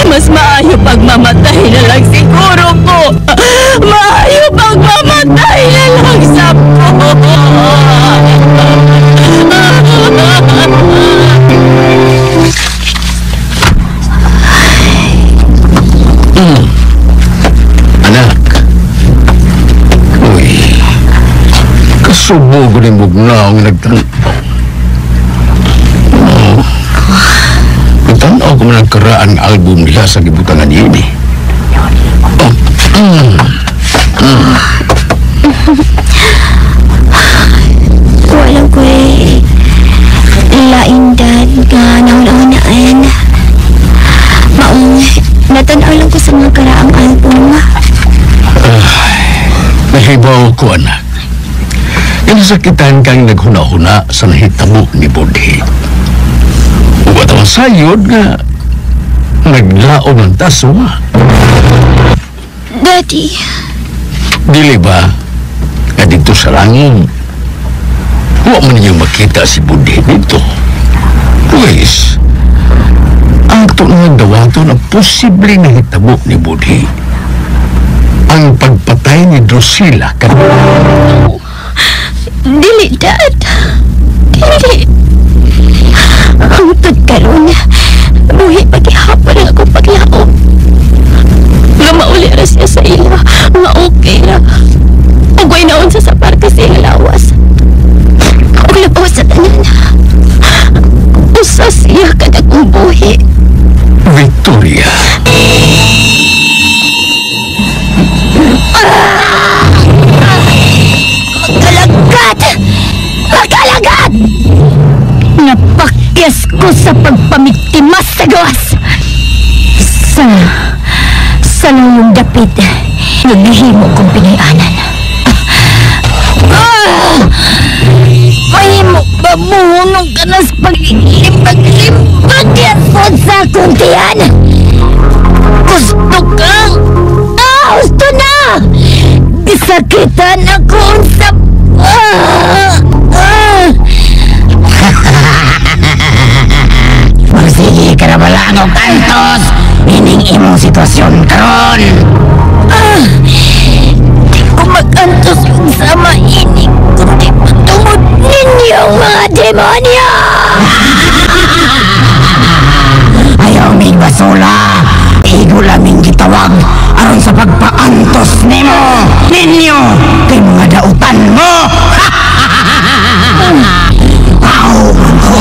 Mas maayo pag mamatay na lang siguro ko. Maayo pag mamatay na lang sa ko. Anak. Uy. Kasubo ko ni Mugnaw ang nagtanaw. Oh. Nagtanaw ko man ang karaan album nila sa gibutangan niini. Oh. Walang ko eh. Lain dad nga nauna-unaan. Maong natanaw lang ko sa mga karaang album. Nahibaw ko, anak. Inasakitan kang naghuna-huna sa nahitabo ni Budhi. Ubat ang sayod nga naglaom ang taswa. Daddy. Dili ba nga dito sa langit, huwag man niyo makita si Budhi dito. Luis, ato nga dawaton ang posible nahitabo ni Budhi. Ang pagpatay ni Drusilla kan. Dili, Dad. Dili. Hangtod karon, buhi paghihapon ang akong paglaom. Nga mauli ra siya sa ila, nga okay ra. Ug way naon sa parke sa iyang lawas. Ug labaw sa tanan. Usa siya kadakong buhi. Victoria. Magkalagat! Magkalagat! Napakyas ko sa pagpamiktima sa gawas! Sa layong dapit, naghihimo kong pinayanan. Mahimo ba muhunong ka na sa pag-limbag-limbag yan po sa akong tiyan? Gusto kang... Ah! Gusto na! Gisakitan ako sa... Magsige ka na bala ang kantos! Ining imong sitwasyon karon! Di ko mag-antos kung sama ining kundi patungod ninyong mga demonyo! Ayaw mig basula! Igo laming gitawag aron sa pagpaantos nimo! Ninyo! Kay mga dautan mo! Tao man ko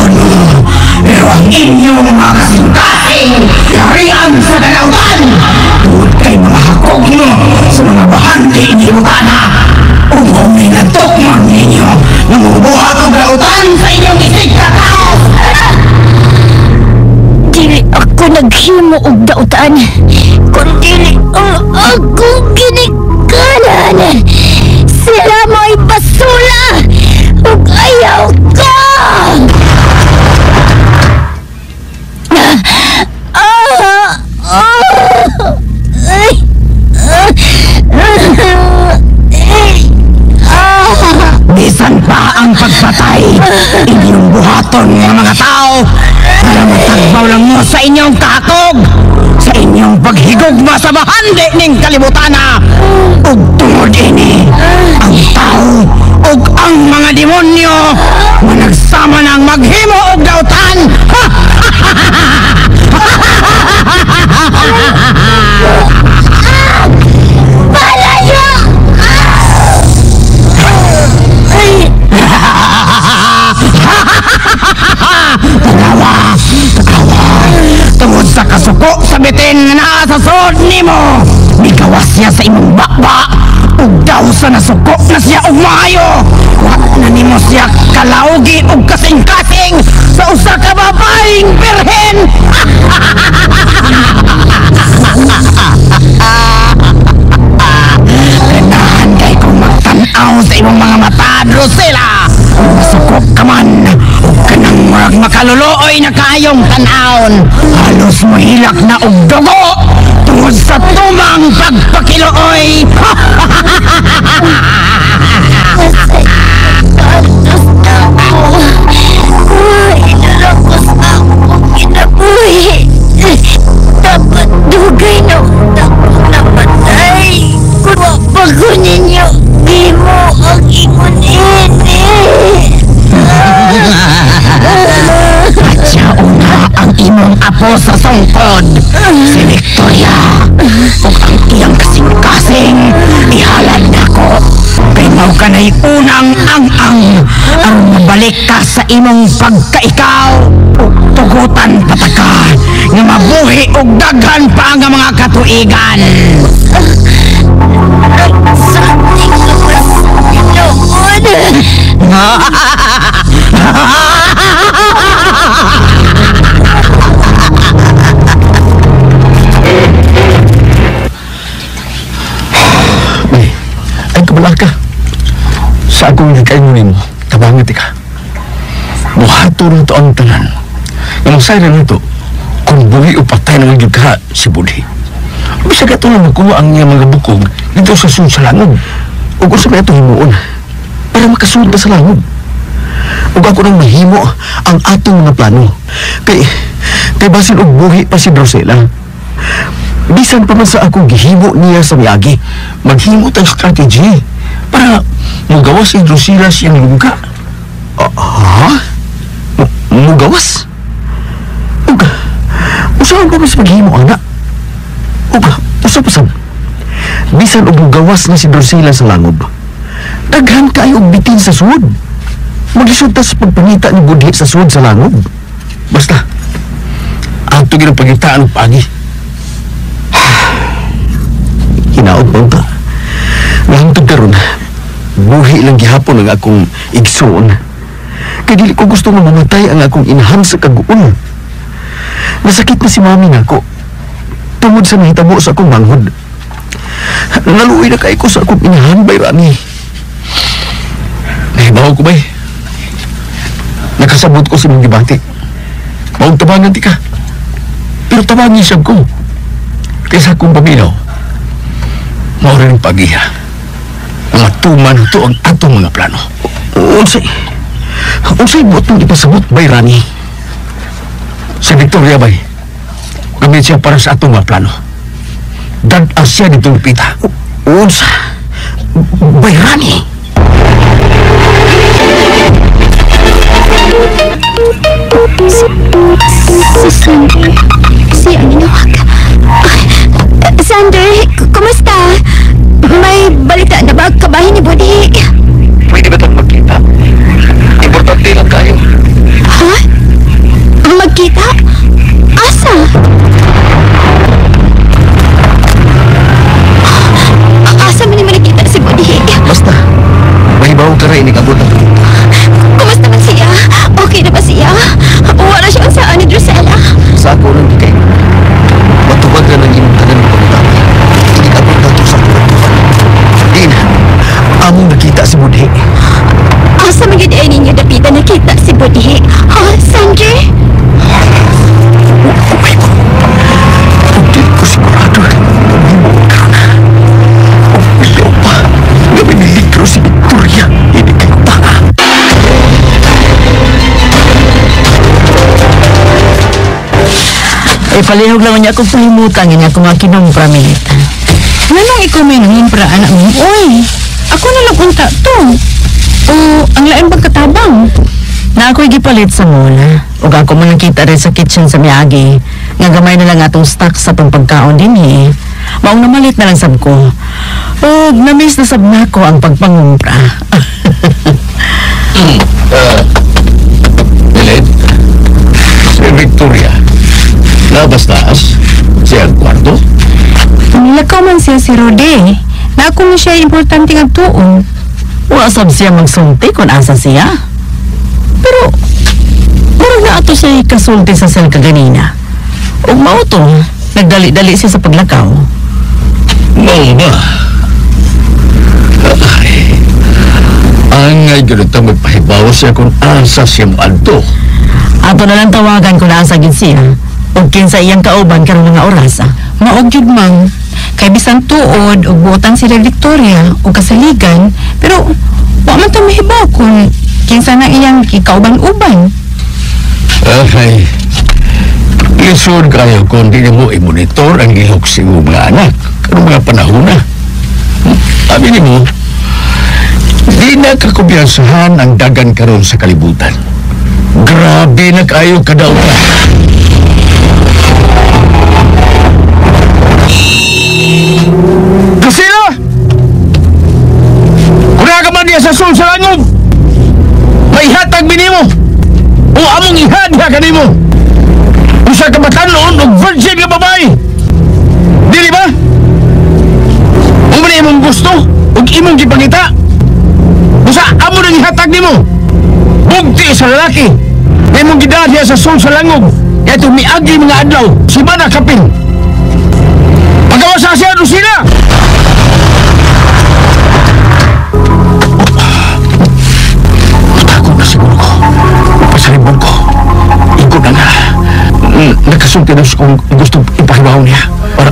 pero ang inyong mga kasing-kasing yarian sa dalautan! Tungod kay mga hakog mo sa mga bahandi ni Butana! Umumi na tukmang ninyo na mubuhat og dautan sa inyong isig katao! Dili ako naghimo og dautan, kundi ang akong ginikanan. Sila mo'y basula ug ayaw ko! Bisan pa ang pagpatay Inyong buhaton nga mga tao para matagbaw lang mo sa inyong kakog, sa inyong paghigugma sa bahandi ning kalibutana. Ug tungod ini, ang tao ug ang mga demonyo nga nagsama nang maghimo og dautan. Palayo! Tanawa! Tanawa! Tungod sa kasuko sa bitin nga naa sa sod nimo, migawas siya sa imong bakba ug daw sa nasuko na siya og maayo. Wa na nimo siya kalaugi og kasing-kasing sa usa ka babaeng birhen. Ganahan kay kong magtan-aw sa imong mga mata, Drusilla. Masukok ka man ug kanang murag makaluluoy na kaayong tan-awon. Halos mohilak na og dugo tungod sa tumang pagpakiluoy. Masay, na ako. Inalakos ako kinabuhi. Dapat dugay na ako namatay. Kung wa pa ko ninyo, di mo ang ingon ini. Patyaon na ang imong apo sa sungkod, si Victoria. Ug ang iyang kasing-kasing, ihalad nako. Kay mao ka na'y unang ang-ang aron mabalik ka sa imong pagkaikaw. Ug tugutan pa ta ka nga mabuhi og daghan pa nga mga katuigan. Nagsanting lawas noon. Bay, ay kabala ka. Sa akong gikain mo nimo, tabangat ka. Buhato na to ang tanan. Nga masayra na to, kung buhi o patay na magyud ka si Budhi. Bisag ato na magkuha ang iyang mga bukog dito sa sud sa langod. Ug unsa may ato himuon para makasud na sa langod. Ug ako nang mahimo ang atong mga plano. Kay basin og buhi pa si Drusilla. Bisan pa man sa akong gihimo niya sa miagi, maghimo tag strategy para mugawas si Drusilla siyang lungga. Ha? Mugawas? Ug usahan pa man sa paghimo, ana? Ug usa pa sab? Bisan og mugawas na si Drusilla sa langob, daghan kaayo og bitin sa sud. Maglisod ta sa pagpangita ni Budhi sa sud sa langob. Basta, ato gyud ang pangitaan og paagi. Hinaot pa unta. Nahangtod karon, buhi lang gihapon ang akong igsoon. Kay dili ko gusto nga mamatay ang akong inahan sa kaguon. Nasakit na si mami nako tungod sa nahitabo sa akong manghod. Naluoy na kay ko sa akong inahan, bay Rani. Nahibaw ko, bay. Nakasabot ko sa mong gibati. Maong tabangan ti ka. Pero tabangin siya ko. Kaysa akong paminaw, mao rin ang pagiha. Matuman to ang atong mga plano. Unsay buot mong ipasabot, bay Rani? Si Victoria, bay. Gamit siya para sa atong mga plano. Dad-a siya ditong pita. Unsa? Bay Rani? Si Sander. Si ang ginawag. Sander, kumusta? May balita na ba kabahin ni Budhi? Pwede ba itong magkita? Importante lang kayo. Ha? Magkita? Asa? Asa man naman nakita si Budhi? Basta, mahibaw ka rin inikabot ang balita. Kumusta man siya? Okay na ba siya? Wala siya saan ni Drusilla? Sa ako lang kay matubag na ng imong tanan ng pangutana. Inikabot na ito sa akong katuhan. Din, among nakita si Budhi. Asa man gyud ay ninyo dapitan nakita si Budhi? Ha, Sander? Hindi ko sigurado. Mahimo karon. Umiyaw pa. Nga may miligro si Victoria. Hindi kay taas. Palihog lang niya akong pahimutang niya akong mga kinumpra, Milit. Nganong ikaw may nangumpra, anak mo? Uy, ako na lang unta to. O, ang lain bang katabang? Na ako'y gipalit sa mall. Ug ako man nakita rin sa kitchen sa Miyagi. Nga gamay na lang atong stock sa tong pagkaon din eh. Maong namalit na lang sab ko. Ug na-miss na sab nako ang pagpangumpra. Milit, si Victoria, labas taas, siya ang kwarto. Nilakaw man siya si Rode. Na ako ni siya importante nga tuon. Wa sab siya magsulti kung asa siya. Pero, murag na ato siya kasulti sa sel kaganina. Ug mao to, nagdali-dali siya sa paglakaw. Mao ba? Ay, angay ganito magpahibaw siya kung asa siya moadto. Ato na lang tawagan kung asa gid siya. Ug kinsa iyang kauban karong mga oras. Maog jud ma'am. Kay bisan tuod ug buotan sila Victoria ug kasaligan, pero wa man ta mahibaw kung kinsa na iyang gikauban-uban. Ay, lisod kayo kung di mo i-monitor ang ilok sa iyong mga anak karong mga panahon na. Sabi ni mo, di na kakumpiyansahan ang dagan karon sa kalibutan. Grabe na kayo kadautan. Drusilla! Kuna ka man niya sa sul sa langog! May hatag minimo! O among ihadya kanimo! Usa ka batan-on og virgin nga babae! Dili ba? O man imong gusto ug imong gipangita? Usa amo nang ihatag nimo! Bugti sa lalaki! Na imong gidadya sa sul sa langog! Kaya itong miagi mga adlaw, si Mana kapin! Pagawa sa siya, Drusilla! Matakot na siguro ko. Pasalibon ko. Ingkod na nga. Nakasulti na siya kung gusto ipahibaw niya. Para...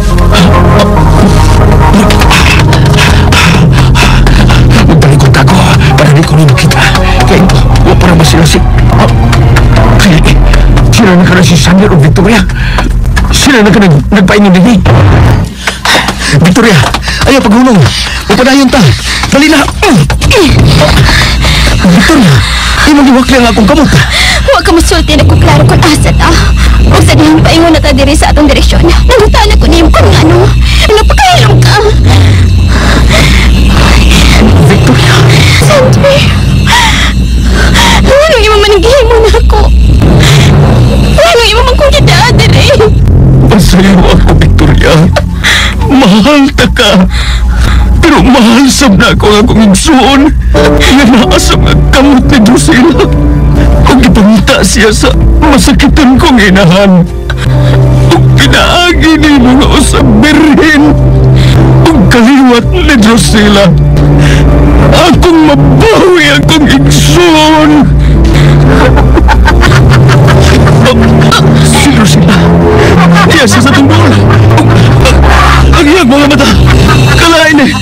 Magbalikod ako para di ko na makita. Kaya ito, para masila si... Kaya sila na ka na si Sander o Victoria. Sila na ka nagpaingon din eh. Victoria, ayaw paghulong. Magpadayon ta. Dali na. Victoria, imong giwakli ang akong kamot. Huwag ka musulti na ko klaro kung asa ta. Huwag sa dihang paingon na ta diri sa atong direksyon. Nangutan ako niyo kung ano. Napakahilom ka. Victoria. Sandra. Anong imo man ang gihimo na ako? Anong imo man kong gidaan diri? Masayo ako, Victoria. Mahal ta ka. Pero mahal sab na ako ang akong igsuon. Nga naa sa mga kamot ni Drusilla. Kung ipangita siya sa masakitan kong inahan. Ug pinaagi ni mga usang birhen. Ug kaliwat ni Drusilla. Akong mabawi akong igsuon. Si Drusilla. Iya siya sa tungkol. Ang iyang mga mata. Kalain eh.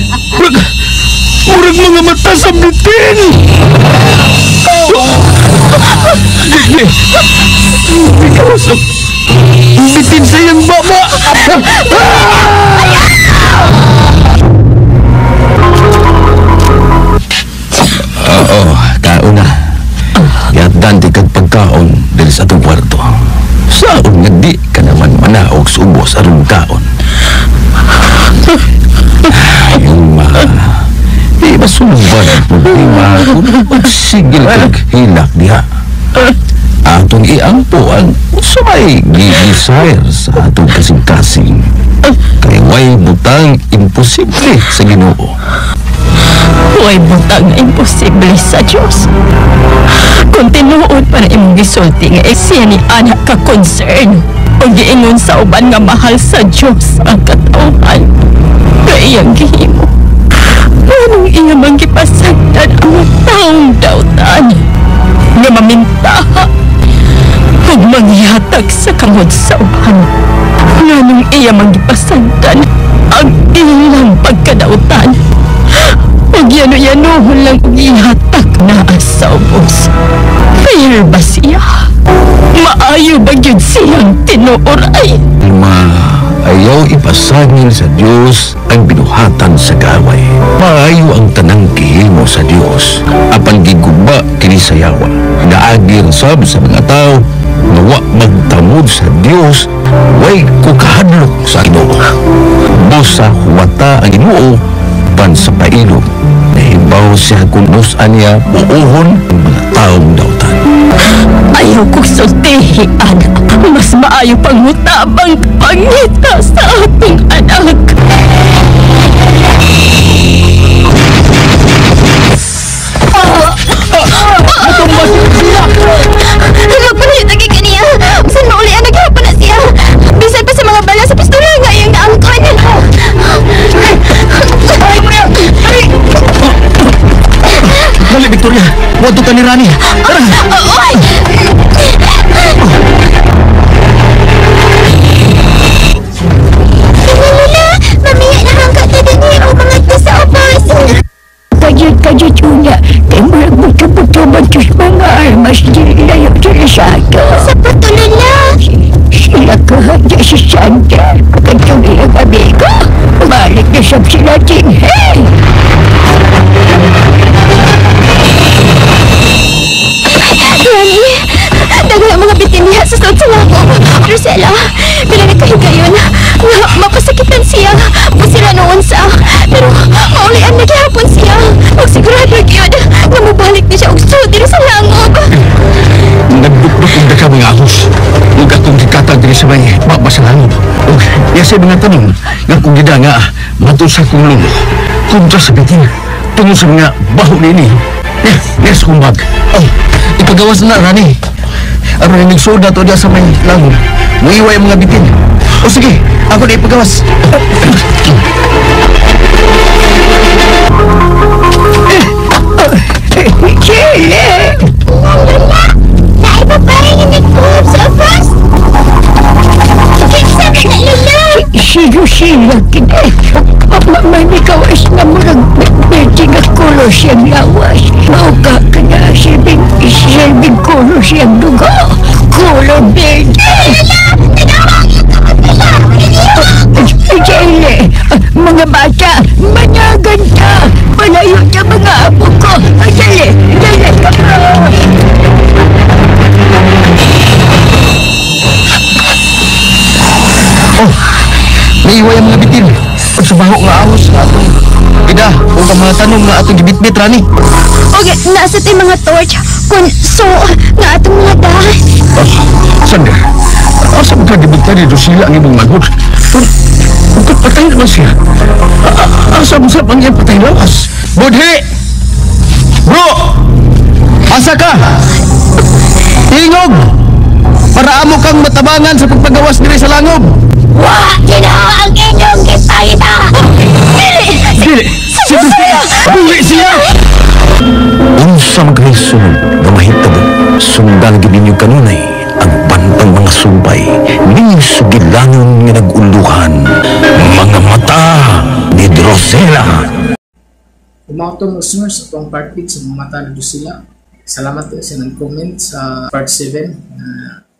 Murag mga mata sa bitin. Gigi. Ikaw sa bitin sa iyang baba. Oo, kaon na. Yatdan di kag pagkaon diri sa atong kwarto. Saon nga di ka naman manaog sa ubos aron kaon. Yung di ba sulban ang problema kung magsigil kag hilak diha. Atong iampo ang sumay gi-desire sa atong kasing-kasing. Kay way butang imposible sa Ginoo. Way butang na imposible sa Diyos. Kung tinuod pa na imong gisulti nga siya ni anak ka concern o giingon sa uban nga mahal sa Diyos ang katawhan nga iyang gihimo. Anong iya mang gipasagdan ang taong dautan nga mamintaha ug manghihatag sa kamot sa uban. Nganong iya mang gipasagdan ang ilang pagkadautan ug yano-yanohon lang og ihatag naa sa ubos. Fair ba siya? Maayo ba yun siyang tinuor ay? Ma, ayaw ipasangil sa Dios ang binuhatan sa gaway. Maayo ang tanang gihimo sa Dios. Apan giguba kini sa yawa. Naagir sab sa mga tao nga wa magtamod sa Dios, way ko kahadlok sa Ginoo. Busa huwata ang Ginoo pan sa pailog. Nahibaw siya kung busan niya buuhon ang mga taong dautan. Ayaw kong sultihi, anak. Mas maayo pang mutabang pangita sa atong anak. Nagpalit lagi kaniya. Bisan mauli ang naghihapon na siya. Bisan pa sa mga bala sa pistola nga iyang naangkon. Dali, Victoria! Wadto ka ni Rani! Tara! Oy! Lola, mamiya na hangka ta dinhi o mga to sa ubos. Kajit-kajit unya, kay murag buto-buto man tos mga armas dili layo dili sa ato. Sa puto, Lola. Sila kahadya si Sandra, katong iyang amigo. Balik na sab sila dinhi. Rani, daghan ang mga bitin diha sa sulod sa langob. Rosella, pila na kahigayon nga mapasakitan siya. Busila noon sa, pero maulian na gihapon siya. Ug sigurado gyud nga mobalik ni siya og sulod diri sa langob. Nagdukduk og daka mga ahos. Ug akong gikatag diri sa may baba sa langob. Ug iya sa mga tanom nga akong gida nga matud sa akong lulo. Kontra sa bitin, tungod sa mga baho niini. Yes, kong bag. Oh, ipagawas na, Rani. Aron nagsuod na to diya sa may langob. Muiway ang mga bitin. O sige, ako na ipagawas. Chile! Lola, naiba pa rin yung nagpuhop sa ubos. Kinsa ka na, Lola? Si Lucila kini. Manikawas na murag medyo nga kulo siyang lawas. Mao ka na silbing kulo siyang dugo. Kulo berde. Chile, mga bata, managan ta. Palayo sa mga apo ko. Dali, dali. Oh, naiway ang mga bitin. At sa baho nga ahos nga atong ida o ang mga tanom nga atong gibitbit, Rani. Okay, nasa tay mga torch kun so nga atong mga da. Oh, Sandra, asa mo ka gibigta ni Drusilla ang imong manghod? Kung patay naman siya, asa mo sa pangyang patay lawas? Budhi! Bro! Asa ka? Tingog! Para amo kang matabangan sa pagpagawas diri sa langob. Wa, Ginoo ang inyong gipangita. Dili! Dili! Si Drusilla! Buhi siya! Unsa man kay sunod nga mahitabo, sundan gid ninyo kanunay ang bantang mga sumpay ning sugilanon nga nag-uluhan, mga mata ni Drusilla. Umauto mga listeners, atong part 8 sa mga mata ni Drusilla. Salamat sa nag-comment sa part 7 na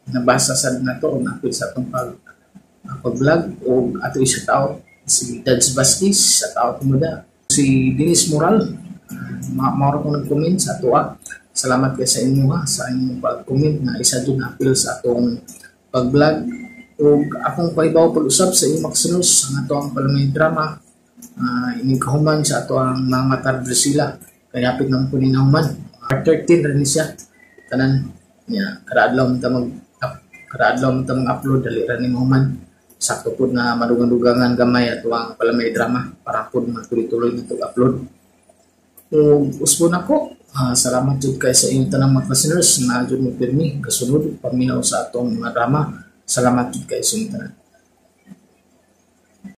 nabasa sa nato o naapil sa atong pag-vlog o ato isa tao si Dads Vasquez sa tao tumuda, si Dennis Moral, mauro kong nag-comment sa atoa. Salamat kay sa inyo ha, sa inyong pag-comment na isa dyan apil sa atong pag-vlog. O akong pahibaw pag-usap sa inyong mga listeners sa ato ang palamay drama, inyong kahuman sa ato ang mga mata ni Drusilla. Kaya hapit naman po ni nahuman. Part 13 rin siya. Tanan niya, kada adlaw man ta mag-upload, dali ra ni mahuman. Sakto po na madugang-dugangan gamay ato ang palamay drama para po matuloy-tuloy na upload. O usbon ako. Salamat jud kay sa inyong tanang mga listeners na jud mo pirmi kasunod paminaw sa atong mga drama. Salamat jud kay sa inyong tanan.